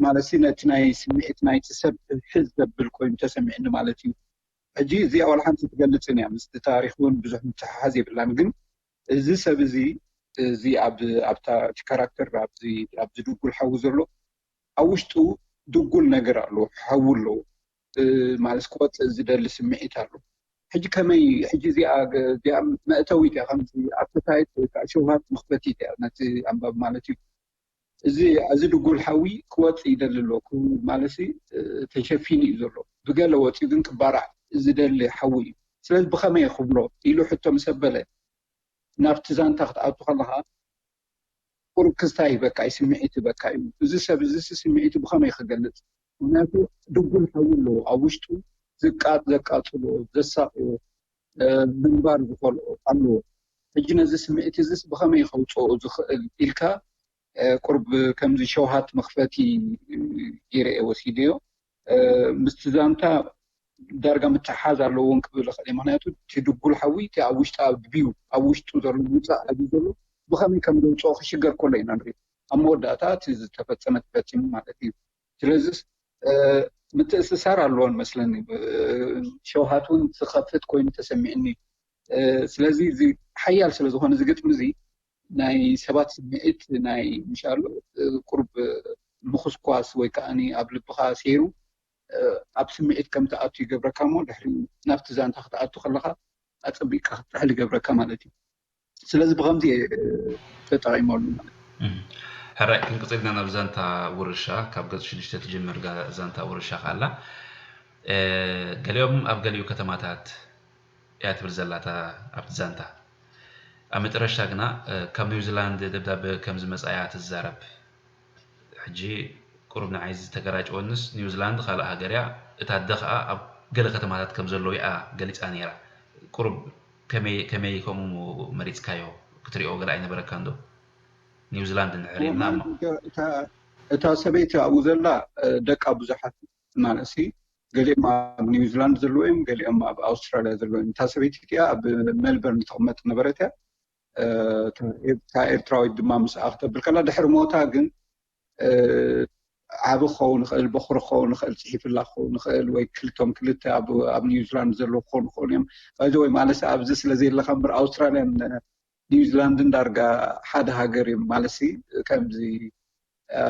ማለት ነቲ ናይ ስምዒት ናይቲ ሰብ ሕዝ ዘብል ኮይኑ ተሰሚዕኒ ማለት እዩ። ሕጂ እዚኣ ዋላ ሓንቲ ትገልጽን እያ፣ ምስቲ ታሪኽ እውን ብዙሕ ምትሕሓዝ የብላን። ግን እዚ ሰብ እዚ፣ እዚ ኣብ፣ ኣብታ፣ እቲ ካራክተር ኣብዚ፣ ኣብዚ ድጉል ሓዊ ዘሎ፣ ኣብ ውሽጡ ድጉል ነገር ኣሎ፣ ሓዊ ኣለዎ። እ፣ ማለት ክወጽእ ዝደሊ ስምዒት ኣሎ። ሕጂ ከመይ፣ ሕጂ እዚኣ ገ-፣ እዚኣ መእተዊት እያ፣ ከምዚ ኣፕታይት ወይ ከዓ ሸውሃት መኽፈቲት እያ ነቲ ኣንባቢ ማለት እዩ። እዚ፣ እዚ ድጉል ሓዊ ክወጽእ ይደሊ ኣሎ፣ ክ-፣ ማለት ሲ፣ እ፣ ተሸፊኑ እዩ ዘሎ። ብገለ ወጺኡ ግን ክባራዕ ዝደሊ ሓዊ እዩ። ስለዚ ብኸመይ ክብሎ ኢሉ ሕቶ ምስ ኣበለ፣ ናብቲ ዛንታ ክትኣቱ ከለኻ ቁሩብ ክስታይ ይህበካ እዩ፣ ስምዒት ይህበካ እዩ። እዚ ሰብ እዚ ሲ ስምዒቱ ብኸመይ ክገልጽ? ምኽንያቱ ድጉል ሓዊ ኣለዎ፣ ኣብ ውሽጡ ዝቃጥ-፣ ዘቃጽሎ፣ ዘሳቕዮ፣ እ፣ ምንባር ዝኸልኦ ኣለዎ። ሕጂ ነዚ ስምዒት እዚስ ብኸመይ ከውጽኦ ዝኽእል ኢልካ፣ እ፣ ቁሩብ ከምዚ ሸውሃት መኽፈቲ ገይረ እየ ወሲደዮ። እ፣ ምስቲ ዛንታ ዳርጋ ምትሓዝ ኣለዎ እውን ክብል እኽእል እየ። ምኽንያቱ እቲ ድጉል ሓዊ እቲ ኣብ ውሽጢ ኣብ ድቢዩ፣ ኣብ ውሽጡ ዘሎ ምውጻእ ኣብዩ ዘሎ፣ ብኸመይ ከም ዘውጽኦ ክሽገር ከሎ ኢና ንርኢ። ኣብ መወዳእታ እቲ ዝተፈጸመ ተፈጺሙ ማለት እዩ። ስለዚስ፣ እ፣ ምትእስሳር ኣለዎ መስለኒ። እ፣ ሸውሃት እውን ዝኸፍት ኮይኑ ተሰሚዕኒ። እ፣ ስለዚ እዚ ሓያል ስለ ዝኾነ እዚ ግጥሚ እዚ ናይ ሰባት ስምዒት ናይ ምሻሎ፣ እ፣ ቁሩብ ምኹስኳስ ወይ ከዓኒ ኣብ ልብኻ ሰይሩ፣ እ፣ ኣብ ስምዒት ከም ትኣቱ ይገብረካ እሞ ድሕሪ ናብቲ ዛንታ ክትኣቱ ከለኻ ኣጸቢቕካ ክትጥሕል ይገብረካ ማለት እዩ። ስለዚ ብኸምዚ እየ፣ እ፣ ተጠቒመሉ ማለት እዩ። እም። ሕራይ ክንቅጽል ኢና ናብ ዛንታ ውርሻ፣ ካብ ገጽ ሽዱሽተ ትጅምር ጋ-፣ ዛንታ ውርሻ ከኣላ። እ፣ ገሊኦም ኣብ ገሊኡ ከተማታት እያ ትብል ዘላ እታ ኣብቲ ዛንታ። ኣብ መጨረሽታ ግና፣ እ፣ ካብ ኒውዚላንድ ደብዳበ ከም ዝመጻ እያ ትዛረብ። ሕጂ ቁሩብ ንዓይ ዝተገራጨወንስ ኒውዚላንድ ካልእ ሃገር እያ፣ እታ ኣደ ኸኣ ኣብ ገለ ከተማታት ከም ዘለዉ እያ ገሊጻ ነይራ። ቁሩብ ከመይ፣ ከመይ ከምኡ መሪጽካዮ? ክትሪኦ ገለ ኣይነበረካን ዶ? ኒውዚላንድ እንድሕር ኢልና እሞ። ማለት እታ፣ እታ ሰበይቲ ኣብኡ ዘላ፣ እ፣ ደቃ ብዙሓት ማለት ሲ፣ ገሊኦም ኣብ ኒውዚላንድ ዘለዉ እዮም፣ ገሊኦም ኣብ ኣውስትራልያ ዘለዉ እዮም። እታ ሰበይቲ እቲኣ ኣብ ሜልበርን ትቕመጥ ነበረት እያ። እ፣ እታ ኤር-፣ እታ ኤርትራዊት ድማ ምስኣ ክተብል ከላ፣ ድሕሪ ሞታ ግን፣ እ፣ ዓቢ ክኸውን ይኽእል፣ በኹሪ ክኸውን ይኽእል፣ ጽሒፍላ ክኸውን ይኽእል፣ ወይ ክልቶም ክልተ ኣብ፣ ኣብ ኒውዚላንድ ዘለዉ ክኾኑ ይኽእሉ እዮም። ባይ ዘ ወይ ማለት ኣብዚ ስለ ዘየለኻ እምበር ኣውስትራልያን ኒውዚላንድን ዳርጋ ሓደ ሃገር እዮም። ማለት ሲ ከምዚ፣ እ፣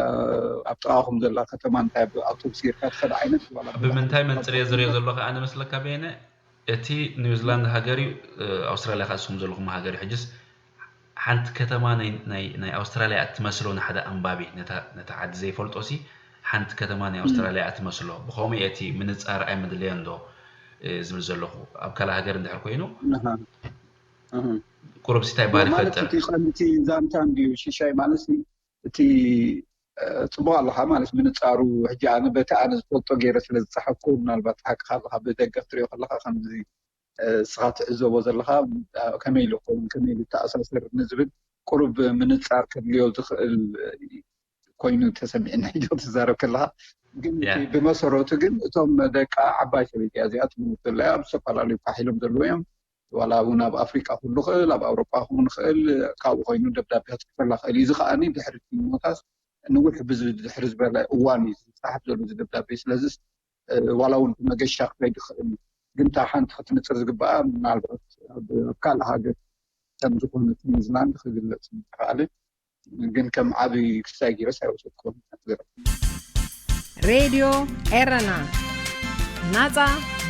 ኣብ ጥቓኹም ዘላ ከተማ እንታይ ኣብ ኣውቶቡስ ጌርካ ትኸድ ዓይነት ዋላ ብምንታይ መንጽር እየ ዝሪኦ ዘለኹ ኣነ መስለካ በየነ? እቲ ኒውዚላንድ ሃገር እዩ፣ እ፣ ኣውስትራልያ ከኣ ንስኹም ዘለኹም ሃገር እዩ። ሕጅስ ሓንቲ ከተማ ናይ፣ ናይ፣ ናይ ኣውስትራልያ እትመስሎ ንሓደ ኣንባቢ፣ ነታ፣ ነታ ዓዲ ዘይፈልጦ ሲ ሓንቲ ከተማ ናይ ኣውስትራልያ እትመስሎ። ብኸምኡ እየ እቲ ምንጻር ኣይምድለዮን ዶ፣ እ፣ ዝብል ዘለኹ። ኣብ ካልእ ሃገር እንድሕር ኮይኑ፣ ኣሃ። ኣሃ። ቁሩብ ሲ እንታይ ባህሊ ማለት ይፈጥር? እቲ ቀንዲ ዛንታ እንድዩ ሽሻይ ማለት ሲ እቲ፣ እ፣ ጽቡቕ ኣለኻ ማለት ምንጻሩ። ሕጂ ኣነ በቲ ኣነ ዝፈልጦ ገይረ ስለ ዝጸሓፍኩ፣ ምናልባት ሓቅኻ ኣለኻ፣ ብደገ ክትሪኦ ከለኻ ከምዚ፣ እ፣ እስኻ ትዕዘቦ ዘለኻ፣ እ፣ ከመይ ኢሉ ክኸውን፣ ከመይ ኢሉ ይተኣሳሰር ንዝብል ቁሩብ ምንጻር ከድልዮ ዝኽእል፣ እ፣ ኮይኑ ተሰሚዕኒ ሕጂ ክትዛረብ ከለኻ። ግን እቲ ያ። ብመሰረቱ ግን እቶም ደቃ ዓባይ ሰበይቲ እያ እዚኣ ትምውት ዘላ እያ። ኣብ ዝተፈላለዩ ፋሕ ኢሎም ዘለዉ እዮም። ዋላ እውን ኣብ ኣፍሪቃ ክህሉ ይኽእል፣ ኣብ ኣውሮጳ ክኸውን ይኽእል፣ ካብኡ ኮይኑ ደብዳቤ ክጽሕፈላ ይኽእል እዩ። እዚ ከዓኒ ድሕሪ እቲ ሞታስ ንውሕ ብዝ-፣ ድሕሪ ዝበለ እዋን እዩ ዝጸሓፍ ዘሎ እዚ ደብዳቤ። ስለዚስ፣ እ፣ ዋላ እውን ብመገሻ ክኸይድ ይኽእል እዩ። ግን እታ ሓንቲ ክትንጽር ዝግባኣ ምናልባት ኣብ፣ ኣብ ካልእ ሃገር ከም ዝኾነት ኒውዚላንድ ክግለጽ ምተኻእለ። ግን ከም ዓቢ ክስታይ ገይረስ ኣይወሰድኩዎን። ሬድዮ ኤረና፣ ናጻ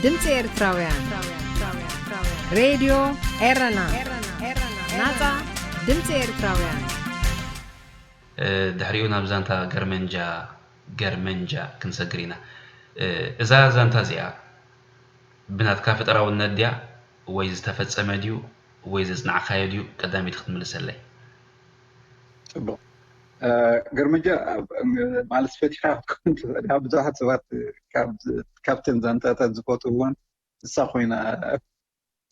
ድምጺ ኤርትራውያን። ሬድዮ ኤረና፣ ናጻ ድምጺ ኤርትራውያን። እ፣ ድሕሪኡ ናብ ዛንታ ገርመንጃ፣ ገርመንጃ ክንሰግር ኢና። እ፣ እዛ ዛንታ እዚኣ ብናትካ ፈጠራውነት ድያ ወይ ዝተፈጸመ ድዩ ወይ ዘጽናዕካዮ ድዩ? ቀዳሚት ክትምልሰለይ። ጽቡቕ። እ፣ ገርመንጃ፣ ኣብ፣ ማለት ፈቲኻ ክትከውን ትኽእል ኢኻ። ብዙሓት ሰባት ካብ፣ ካብተን ዛንታታት ዝፈትውወን እሳ ኮይና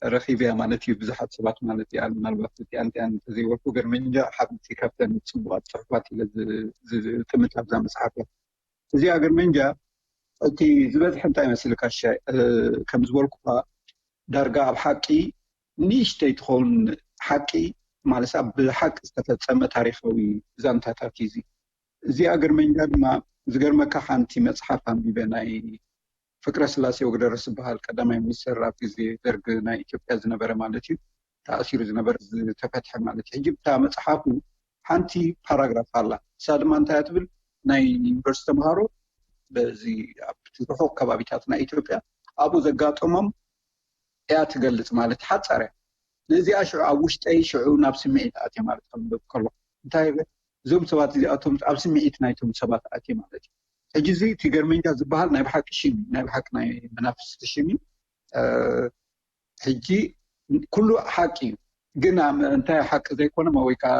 ረኺብያ ማለት እዩ። ብዙሓት ሰባት ማለት እያ፣ ምናልባት እቲኣን እቲኣን እንተዘይበልኩ፣ ገርመንጃ ሓንቲ ካብተን ጽቡቓት ጽሑፋት ኢለ ዝ- ዝጥምት ኣብዛ መጽሓፍ እያ። እዚኣ ገርመንጃ እቲ ዝበዝሐ እንታይ መስልካ ሻይ፣ እ፣ ከም ዝበልኩኻ ዳርጋ ኣብ ሓቂ ንእሽተይ ትኸውን ሓቂ ማለት ኣብ ብሓቂ ዝተፈጸመ ታሪኻዊ ዛንታታት እዩ። እዚ እዚኣ ገርመንጃ ድማ ዝገርመካ ሓንቲ መጽሓፍ ኣንቢበ ናይ ፍቅረ ስላሴ ወግደረስ ዝበሃል ቀዳማይ ሚኒስተር ኣብ ግዜ ደርግ ናይ ኢትዮጵያ ዝነበረ ማለት እዩ ተኣሲሩ ዝነበረ ዝተፈትሐ ማለት እዩ። ሕጂ ብታ መጽሓፉ ሓንቲ ፓራግራፍ ኣላ። እሳ ድማ እንታይ ትብል? ናይ ዩኒቨርሲቲ ተምሃሮ በዚ ኣብቲ ርሑቕ ከባቢታት ናይ ኢትዮጵያ ኣብኡ ዘጋጠሞም እያ ትገልጽ ማለት ሓጻር እያ። ነዚኣ ሽዑ ኣብ ውሽጠይ ሽዑ ናብ ስምዒት ኣትየ ማለት ከንብብ ከሎ እንታይ እዞም ሰባት እዚኣቶም ኣብ ስምዒት ናይቶም ሰባት ኣትየ ማለት እዩ። ሕጂ እዚ እቲ ገርመንጃ ዝበሃል ናይ ብሓቂ ሽም እዩ፣ ናይ ብሓቂ ናይ መናፍስቲ ሽም እዩ። ሕጂ ኩሉ ሓቂ እዩ፣ ግን እንታይ ሓቂ ዘይኮነ ወይ ከዓ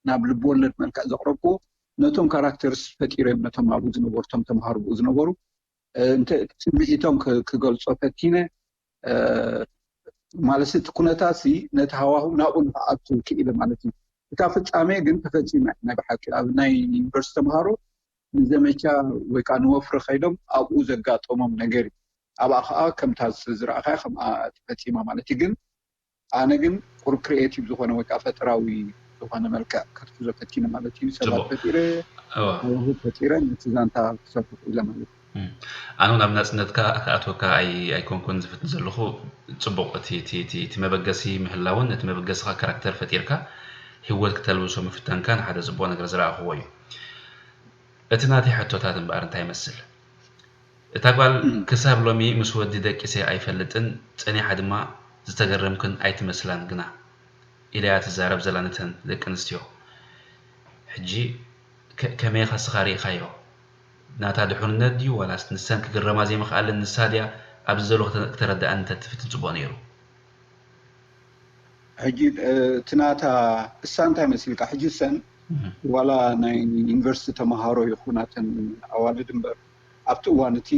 ናብ ልብወለድ መልክዕ ዘቕረብኩዎ ነቶም ካራክተርስ ፈጢሮም ነቶም ኣብኡ ዝነበሩ ቶም ተምሃሩ ብኡ ዝነበሩ ስምዒቶም ክገልፆ ፈቲነ ማለት እቲ ኩነታት ነቲ ሃዋሁ ናብኡ ንክኣቱ ክኢለ ማለት እዩ። እታ ፍፃሜ ግን ተፈፂማ ናይ ብሓቂ ኣብ ናይ ዩኒቨርሲቲ ተምሃሮ ንዘመቻ ወይ ከዓ ንወፍሪ ከይዶም ኣብኡ ዘጋጠሞም ነገር እዩ። ኣብኣ ከዓ ከምታ ዝረኣኻያ ከምኣ ተፈፂማ ማለት እዩ። ግን ኣነ ግን ቁሩብ ክሪኤቲቭ ዝኾነ ወይ ከዓ ፈጠራዊ ዝኾነ መልክዕ ክትሕዞ ፈቲነ ማለት እዩ። ሰባት ፈጢረ ሃዋሁ ፈጢረ ነቲ ዛንታ ክሰርሑ ክኢለ ማለት እዩ። ኣነ እውን ኣብ ናፅነትካ ክኣትወካ ኣይኮንኩን ዝፍትን ዘለኹ። ፅቡቕ እቲ መበገሲ ምህላውን እቲ መበገስኻ ካራክተር ፈጢርካ ህይወት ክተልብሶ ምፍታንካ ንሓደ ፅቡቕ ነገር ዝረኣኽዎ እዩ። እቲ ናተይ ሕቶታት እምበኣር እንታይ ይመስል? እታ ጓል ክሳብ ሎሚ ምስ ወዲ ደቂሰ ኣይፈልጥን፣ ጸኒሓ ድማ ዝተገረምክን ኣይትመስላን ግና ኢላያ ትዛረብ ዘላ ነተን ደቂ ኣንስትዮ። ሕጂ ከመይ ኢኻ ስኻ ርኢኻዮ? ናታ ድሕንነት ድዩ ዋላስ ንሰን ክግረማ ዘይምኽኣለን ንሳ ድያ ኣብዚ ዘሎ ክተረድኣኒ እንተትፍትን ጽቡቕ ነይሩ። ሕጂ እቲ ናታ እሳ እንታይ መሲልካ ሕጂ ሰን ዋላ ናይ ዩኒቨርሲቲ ተምሃሮ ይኹና ተን ኣዋልድ እምበር ኣብቲ እዋን እቲ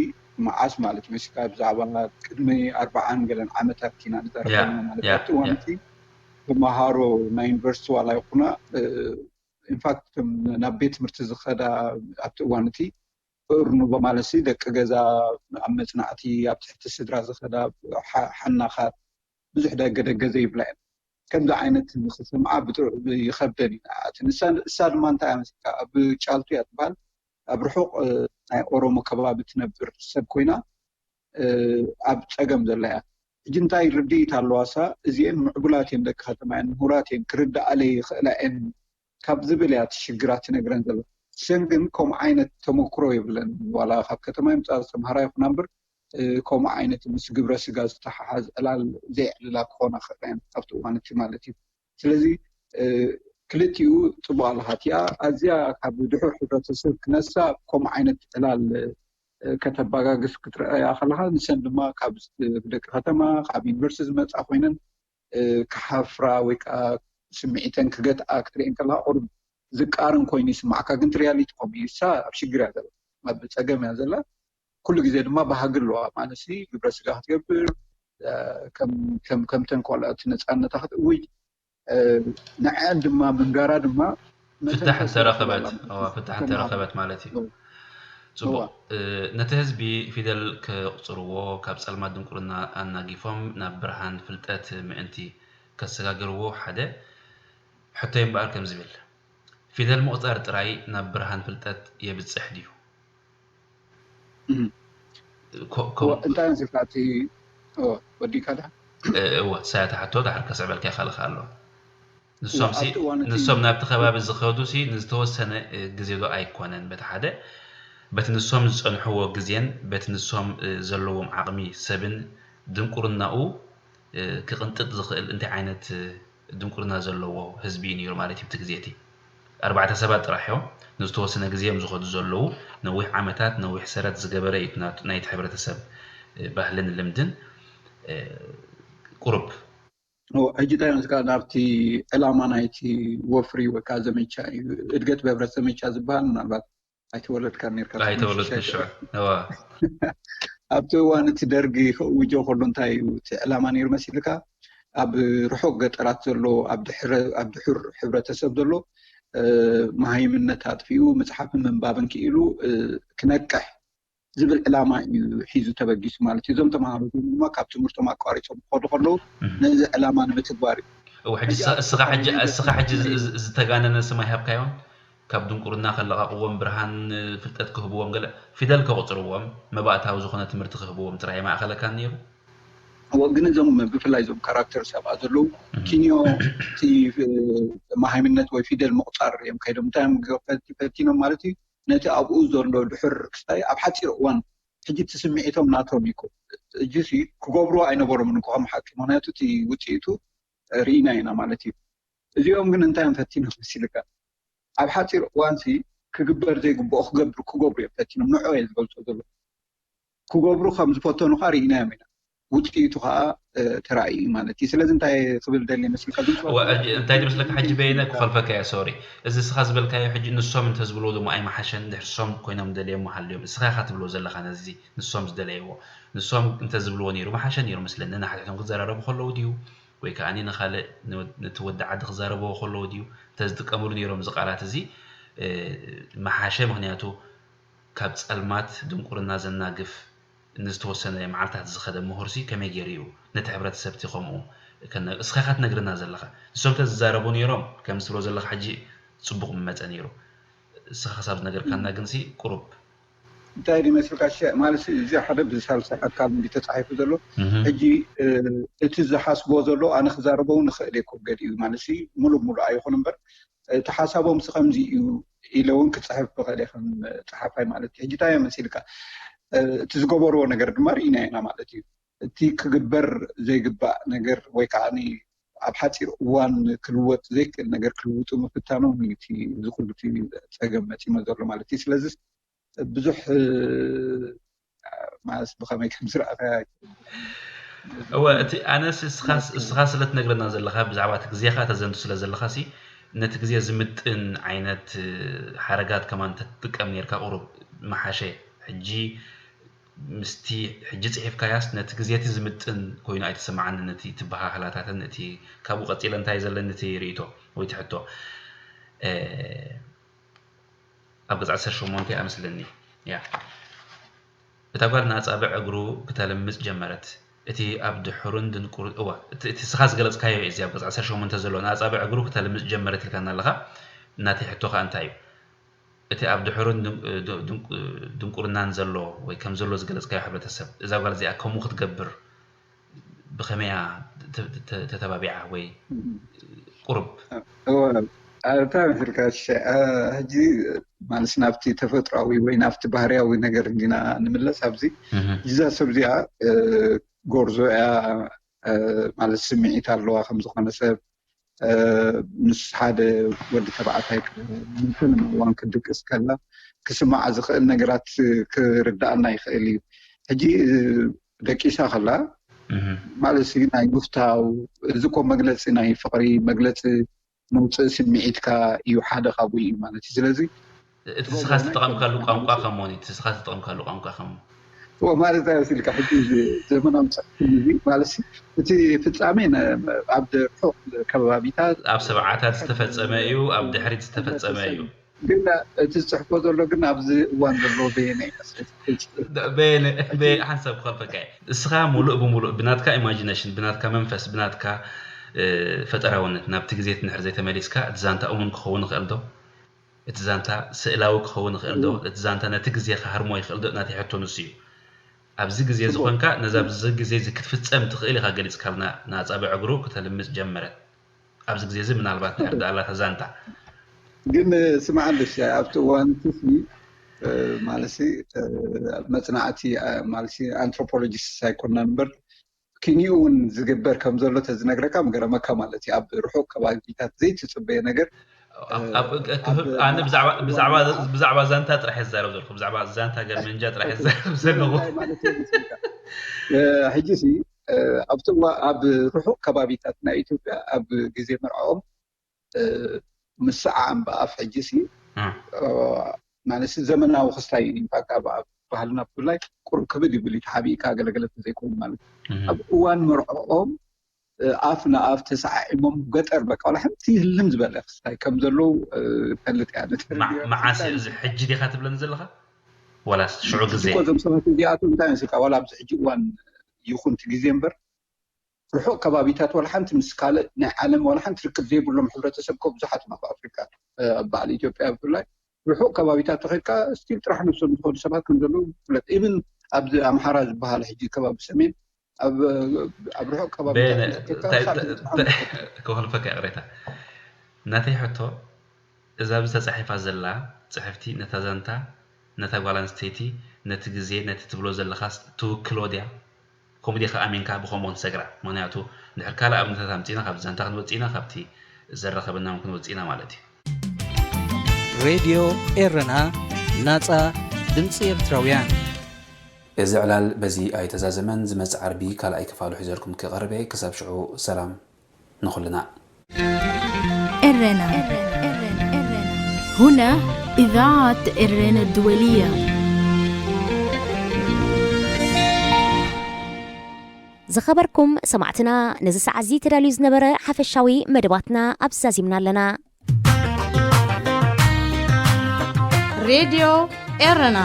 መዓስ ማለት መሲልካ ብዛዕባ ቅድሚ ኣርባዓን ገለን ዓመታት ኢና ንዛረብ ዘለና ማለት ኣብቲ እዋን እቲ ተምሃሮ ናይ ዩኒቨርሲቲ ዋላ ይኹና ኢንፋክት ናብ ቤት ትምህርቲ ዝኸዳ ኣብቲ እዋን እቲ እርኑቦ ማለት ደቂ ገዛ ኣብ መፅናዕቲ ኣብ ትሕቲ ስድራ ዝኸዳ ሓናኻት ብዙሕ ደገ ደገ ዘይብላ እየን። ከምዚ ዓይነት ክስምዓ ይኸብደን እዩ ንዓኣተን። እሳ ድማ እንታይ እያ መሲልካ ኣብ ጫልቱ እያ ትበሃል ኣብ ርሑቕ ናይ ኦሮሞ ከባቢ ትነብር ሰብ ኮይና ኣብ ፀገም ዘላ እያ። ሕጂ እንታይ ርድኢት ኣለዋ እሳ እዚኤን ምዕቡላት እየን ደቂ ከተማ እየን ምሁራት እየን ክርድኣለይ ይኽእላ እየን ካብ ዝብል እያ እቲ ሽግራ ትነግረን ዘላ። ንሰን ግን ከምኡ ዓይነት ተመክሮ የብለን። ዋላ ካብ ከተማ ይምፃ ዝተምሃራ ይኹና እምበር ከምኡ ዓይነት ምስ ግብረ ስጋ ዝተሓሓዝ ዕላል ዘየዕልላ ክኾና ክኽእላ እየን ኣብቲ እዋን እቲ ማለት እዩ። ስለዚ ክልቲኡ ፅቡቕ ኣለኻ እቲኣ ኣዝያ ካብ ድሑር ሕብረተሰብ ክነሳ ከምኡ ዓይነት ዕላል ከተባጋግስ ክትረኣያ ከለኻ ንሰን ድማ ካብ ደቂ ከተማ ካብ ዩኒቨርሲቲ ዝመፃ ኮይነን ክሓፍራ ወይ ከዓ ስምዒተን ክገትኣ ክትርእየን ከለካ ቁሩብ ዝቃረን ኮይኑ ይስማዓካ ግን እቲ ሪያሊቲ ከምኡ እዩ እሳ ኣብ ሽግር እያ ዘላ ኣብ ፀገም እያ ዘላ ኩሉ ግዜ ድማ ባህጊ ኣለዋ ማለት ግብረ ስጋ ክትገብር ከምተን ካልኦት ነፃነታ ክትእውጅ ንዐን ድማ ምንጋራ ድማ ፍታሕ እንተረኸበት ፍታሕ እንተረኸበት ማለት እዩ። ፅቡቕ ነቲ ህዝቢ ፊደል ከቕፅርዎ ካብ ፀልማት ድንቁርና ኣናጊፎም ናብ ብርሃን ፍልጠት ምእንቲ ከሰጋግርዎ ሓደ ሕቶይ እምበኣር ከም ዝብል ፊደል ምቑፃር ጥራይ ናብ ብርሃን ፍልጠት የብፅሕ ድዩ? እንታይ ኣንሲልካ እቲ ወዲካ ዳ እወ ሳያታ ሕቶ ዳሕር ከስዕበልካ ይኽእል ኣሎ። ንሶም ናብቲ ከባቢ ዝኸዱ ሲ ንዝተወሰነ ግዜ ዶ ኣይኮነን በቲ ሓደ በቲ ንሶም ዝፀንሕዎ ግዜን በቲ ንሶም ዘለዎም ዓቕሚ ሰብን ድንቁርናኡ ክቕንጥጥ ዝኽእል እንታይ ዓይነት ድንቁርና ዘለዎ ህዝቢ እዩ ነይሩ ማለት እዩ። እቲ ግዜ እቲ ኣርባዕተ ሰባት ጥራሕ እዮም ንዝተወሰነ ግዜ እዮም ዝኸዱ ዘለዉ። ነዊሕ ዓመታት ነዊሕ ሰረት ዝገበረ እዩ ናይቲ ሕብረተሰብ ባህልን ልምድን ቁሩብ ሕጂ እንታይ መስካ ናብቲ ዕላማ ናይቲ ወፍሪ ወይ ከዓ ዘመቻ እዩ እድገት ብህብረት ዘመቻ ዝበሃል ምናልባት ኣይተወለድካ ኔርካ ኣይተወለድኩ ሽዑ ኣብቲ እዋን እቲ ደርጊ ክእውጆ ከሎ እንታይ እዩ እቲ ዕላማ ነይሩ መሲልካ? ኣብ ርሑቕ ገጠራት ዘሎ፣ ኣብ ድሕረ-፣ ኣብ ድሑር ሕብረተሰብ ዘሎ፣ እ፣ መሃይምነት ኣጥፊኡ፣ ምጽሓፍን ምንባብን ክኢሉ፣ እ፣ ክነቅሕ ዝብል ዕላማ እዩ ሒዙ ተበጊሱ ማለት እዩ። እዞም ተምሃሮ እዚኦም ድማ ካብ ትምህርቶም ኣቋሪጾም ክኸዱ ከለዉ፣ እም። ነዚ ዕላማ ንምትግባር እዩ። እወ፣ ሕጂ ሕጂ እስኻ፣ እስኻ ሕጂ፣ ኣብቲ እስኻ ሕጂ ዝ-፣ ዝ-፣ ዝተጋነነ ስም ኣይሃብካዮን? ካብ ድንቁርና ከለቓቕዎም፣ ብርሃን ፍልጠት ክህብዎም፣ ገለ ፊደል ከቑጽርዎም፣ መባእታዊ ዝኾነ ትምህርቲ ክህብዎም ጥራይ ኣይማእኸለካን ነይሩ? እወ፣ ግን እዞም ብፍላይ እዞም ካራክተርስ ኣብኣ ዘለዉ እም። ኪንዮ እቲ፣ እ፣ መሃይምነት ወይ ፊደል ምቑጻር እዮም ከይዶም። እንታይ እዮም ገ-፣ ፈቲ-፣ ፈቲኖም ማለት እዩ? ነቲ ኣብኡ ዘሎ ድሑር ክስታይ ኣብ ሓጺር እዋን፣ ሕጂ እቲ ስምዒቶም ናቶም እዩ እኮ። ሕጂ ሲ ክገብርዎ ኣይነበሮምን እኮ ከም ሓቂ። ምኽንያቱ እቲ ውጽኢቱ ርኢና ኢና ማለት እዩ። እዚኦም ግን እንታይ እዮም ፈቲኖም መሲልካ? ኣብ ሓጺር እዋን ሲ ክግበር ዘይግብኦ ክገብሩ፣ ክገብሩ እዮም ፈቲኖም። ንዑ እየ ዝገልጾ ዘሎ። ክገብሩ ከም ዝፈተኑ ከኣ ርኢናዮም ኢና። ውጽኢቱ ከኣ፣ እ፣ ተራእዩ እዩ ማለት እዩ። ስለዚ እንታይ ክብል ደልየ መስልካ? ግን እዋ፣ ሕጂ እንታይ ዝመስለካ? ሕጂ በየነ ክኸልፈካ እየ፣ ሶሪ። እዚ እስኻ ዝበልካዮ ሕጂ ንሶም እንተዝብልዎ ደሞ ኣይመሓሸን? ድሕሪ ንሶም ኮይኖም ደልዮሞ ሃልዮም። እስኻ ኢኻ ትብሎ ዘለኻ ነዚ ንሶም ዝደለይዎ። ንሶም እንተዝብልዎ ነይሩ መሓሸ ነይሩ መስለኒ። ንሓድሕዶም ክዘራረቡ ከለዉ ድዩ? ወይ ከኣ ንኻልእ ን-፣ ነቲ ወዲ ዓዲ ክዛረብዎ ከለዉ ድዩ? እንተዝጥቀምሉ ነይሮም እዚ ቃላት እዚ፣ እ፣ መሓሸ። ምኽንያቱ ካብ ጸልማት ድንቁርና ዘናግፍ ንዝተወሰነ መዓልታት ዝኸደ ምሁርሲ ከመይ ገይሩ እዩ ነቲ ሕብረተሰብቲ ከምኡ ከነ-፣ እስኻ ኢኻ ትነግረና ዘለኻ። ንሶም እንተ ዝዛረቡ ነይሮም፣ ከምዚ ትብሎ ዘለኻ ሕጂ ጽቡቕ ምመጸ ነይሩ። እስኻ ክሳብ ዝነገርካና ግንሲ ቁሩብ። እንታይ ድዩ መስልካ? ሸ-፣ ማለት እዚ ሓደ ብሳልሳይ ኣካል እንዲ ተጻሒፉ ዘሎ። እህ። ሕጂ፣ እ፣ እቲ ዝሓስቦ ዘሎ ኣነ ክዛረቦ እውን እኽእል እየ ክብል ገሊኡ ማለት ሲ ሙሉእ ሙሉእ ኣይኹን እምበር፣ እቲ ሓሳቦም ሲ ከምዚ እዩ ኢለ እውን ክጽሕፍ ብኽእል እየ ከም ጸሓፋይ ማለት እዩ። ሕጂ እንታይ እየ መሲልካ? እ፣ እቲ ዝገበርዎ ነገር ድማ ርኢና ኢና ማለት እዩ። እቲ ክግበር ዘይግባእ ነገር ወይ ከዓ ኣብ ሓፂር እዋን ክልወጥ ዘይክእል ነገር ክልውጡ ምፍታኖም እዩ እቲ፣ እዚ ኩሉ እቲ ፀገም መፂሞ ዘሎ ማለት እዩ። ስለዚ ብዙሕ፣ እ፣ ማለት ብኸመይ ከም ዝረኣኻዮ ኣይፈልጥን። እወ፣ እቲ ኣነስ እስኻስ፣ እስኻ ስለ ትነግረና ዘለኻ፣ ብዛዕባ እቲ ግዜኻ ተዘንቱ ስለ ዘለኻ ሲ፣ ነቲ ግዜ ዝምጥን ዓይነት፣ እ፣ ሓረጋት ከማን ተትጥቀም ነይርካ ቁሩብ ምሓሸ። ሕጂ ምስቲ ሕጂ ጽሒፍካያስ ነቲ ግዜ እቲ ዝምጥን ኮይኑ ኣይተሰምዓንን፣ እቲ ትበሃህላታትን እቲ ካብኡ ቀጺለ እንታይ ዘለኒ እቲ ርእይቶ ወይ እቲ ሕቶ። እ፣ ኣብ ገጽ ዓሰርተ ሸሞንተ እያ መስለኒ። ያ። እታ ጓል ንኣጻብዕ እግሩ ክተልምጽ ጀመረት። እቲ ኣብ ድሑርን ድንቁር-፣ እዋ፣ እቲ፣ እቲ ስኻ ዝገለጽካዮ እዩ፣ እዚ ኣብ ገጽ ዓሰርተ ሸሞንተ ዘሎ፣ ንኣጻብዕ እግሩ ክተልምጽ ጀመረት ኢልካና ኣለኻ። ናተይ ሕቶ ከኣ እንታይ እዩ? እቲ ኣብ ድሑርን ድን-፣ ድ-፣ ድን-፣ ድንቁርናን ዘሎ ወይ ከም ዘሎ ዝገለጽካዮ ሕብረተሰብ፣ እዛ ጓል እዚኣ ከምኡ ክትገብር ብኸመይ እያ ተ-፣ ተ-፣ ተተባቢዓ ወይ ቁሩብ? እወ፣ ኣታ መስልካ ሸ-፣ አ፣ ሕጂ ማለት ናብቲ ተፈጥሮኣዊ ወይ ናብቲ ባህርያዊ ነገር እንዲና ንምለስ ኣብዚ። እህ። እዛ ሰብ እዚኣ፣ እ፣ ጎርዞ እያ፣ እ፣ ማለት ስምዒት ኣለዋ ከም ዝኾነ ሰብ፣ እ፣ ምስ ሓደ ወዲ ተባዕታይ ክ-፣ ንፈለማ እዋን ክድቅስ ከላ ክስማዓ ዝኽእል ነገራት ክርድኣና ይኽእል እዩ። ሕጂ፣ እ፣ ደቂሳ ከላ እህ። ማለት ሲ ናይ ምፍታው፣ እዚ እኮ መግለጺ ናይ ፍቕሪ፣ መግለጺ መውፅኢ ስምዒትካ እዩ፣ ሓደ ካብኡ እዩ ማለት እዩ። ስለዚ እቲ ስኻ ዝተጠቐምካሉ ቋንቋ ከመን እዩ? እቲ ስኻ ዝተጠቐምካሉ ቋንቋ ከመን? እዎ፣ ማለት እንታይ መሲልካ፣ ሕጂ እዚ ዘመናዊ ጽሑፍ እዚ ማለት ሲ፣ እቲ ፍጻሜ ነ-፣ ኣብ ርሑቕ ከባቢታት ኣብ ሰብዓታት ዝተፈጸመ እዩ፣ ኣብ ድሕሪት ዝተፈጸመ እዩ። ግን እቲ ዝጽሕፎ ዘሎ ግን ኣብዚ እዋን ዘሎ በየነ ይመስል። በየነ፣ በየ-፣ ሓንሳብ ክኸልፈካ እየ። እስኻ ሙሉእ ብሙሉእ ብናትካ ኢማጂነሽን፣ ብናትካ መንፈስ፣ ብናትካ፣ እ፣ ፈጠራውነት ናብቲ ግዜ እቲ ንድሕር ዘይተመሊስካ፣ እቲ ዛንታ እሙን ክኸውን ይኽእል ዶ? እቲ ዛንታ ስእላዊ ክኸውን ይኽእል ዶ? እም። እቲ ዛንታ ነቲ ግዜ ክሃርሞ ይኽእል ዶ? ናተይ ሕቶ ንሱ እዩ። ኣብዚ ግዜ ጽቡቅ። ዝኾንካ፣ ነዛ ኣብዚ ግዜ እዚ ክትፍጸም ትኽእል ኢኻ ገሊጽካልና። ንኣጻብዕ እግሩ ክተልምጽ ጀመረት። ኣብዚ ግዜ እዚ ምናልባት ድሕር ደኣ ኣላ እታ ዛንታ። ግን ስምዓኒ፣ ኣብቲ እዋን እቲ ሲ፣ እ፣ ማለት ሲ፣ እ፣ መጽናዕቲ፣ እ፣ ማለት ሲ፣ ኣንትሮፖሎጂስት ኣይኮናን እምበር፣ ኪንኡ እውን ዝግበር ከም ዘሎ ተዝነግረካ ምገረመካ ማለት እዩ። ኣብ ርሑቕ ከባቢታት ዘይትጽበዮ ነገር፣ ኣብ፣ እ፣ ኣብ፣ ኣብ ኣነ ብዛዕባ፣ ኣብ ብዛዕባ፣ ብዛዕባ ዛንታ ጥራሕ እየ ዝዛረብ ዘለኹ። ብዛዕባ ዛንታ ገርመንጃ ጥራሕ እየ ዝዛረብ ዘለኹ። እንታይ ማለት እዩ መሰልካ? እ፣ ሕጂ ሲ፣ እ፣ ኣብቲ እዋ-፣ ኣብ ርሑቕ ከባቢታት ናይ ኢትዮጵያ ኣብ ግዜ መርዓኦም፣ እ፣ ምስዓም ብኣፍ ሕጂ ሲ፣ እ። እ፣ ማለት ሲ ዘመናዊ ክስታይ እዩ። ኢንፋክት ኣብ፣ ኣብ ባህልና ብፍላይ ቁሩብ ክብድ ይብል እዩ፣ ተሓቢእካ ገለገለ ተዘይኮይኑ ማለት እዩ። ኣብ እዋን መርዕኦም ኣፍ ንኣፍ ተሰዓዒሞም ገጠር በቃ ዋላ ሓንቲ ህልም ዝበለ ክስታይ ከም ዘለዉ ፈልጥ እያ። መዓስ እዚ ሕጂ ዲኻ ትብለኒ ዘለኻ? ዋላስ ሽዑ ግዜ? እኮ እዞም ሰባት እዚኣቶም እንታይ መሲልካ ዋላ ኣብዚ ሕጂ እዋን ይኹን እቲ ግዜ እምበር ርሑቕ ከባቢታት ዋላ ሓንቲ ምስ ካልእ ናይ ዓለም ዋላ ሓንቲ ርክብ ዘይብሎም ሕብረተሰብ እኮ ብዙሓት ኣብ ኣፍሪካ ኣብ በዓል ኢትዮጵያ ብፍላይ ርሑቕ ከባቢታት ተኸድካ ስቲል ጥራሕ ነብሶም ዝኸዱ ሰባት ከም ዘለዉ ይፍለጥ። ኢብን ኣብዚ ኣምሓራ ዝበሃል ሕጂ ከባቢ ሰሜን ኣብ ኣብ ርሑቕ ከባቢታት ክኸልፈካ ይቕሬታ ናተይ ሕቶ እዛ ኣብዚ ተፃሒፋ ዘላ ፅሕፍቲ ነታ ዛንታ ነታ ጓል ኣንስተይቲ ነቲ ግዜ ነቲ ትብሎ ዘለኻስ ትውክሎ ድያ? ኮሚዲ ከኣሚንካ ብኸምኡ ንሰግራ ምክንያቱ እንድሕር ካልእ ኣብነታት ኣምፂና ካብ ዛንታ ክንወፅእ ኢና ካብቲ ዘረኸበና እውን ክንወፅእ ኢና ማለት እዩ። ሬድዮ ኤረና ናጻ ድምፂ ኤርትራውያን። እዚ ዕላል በዚ ኣይተዛዘመን። ዝመጽእ ዓርቢ ካልኣይ ክፋሉ ሒዘልኩም ክቐርብ እየ። ክሳብ ሽዑ ሰላም ንኹልና። ኤረና هنا إذاعة إيران الدولية. ዝኸበርኩም ሰማዕትና፣ ነዚ ሰዓት እዚ ተዳልዩ ዝነበረ ሓፈሻዊ መደባትና ኣብዚ ዛዚምና ኣለና። ሬድዮ ኤረና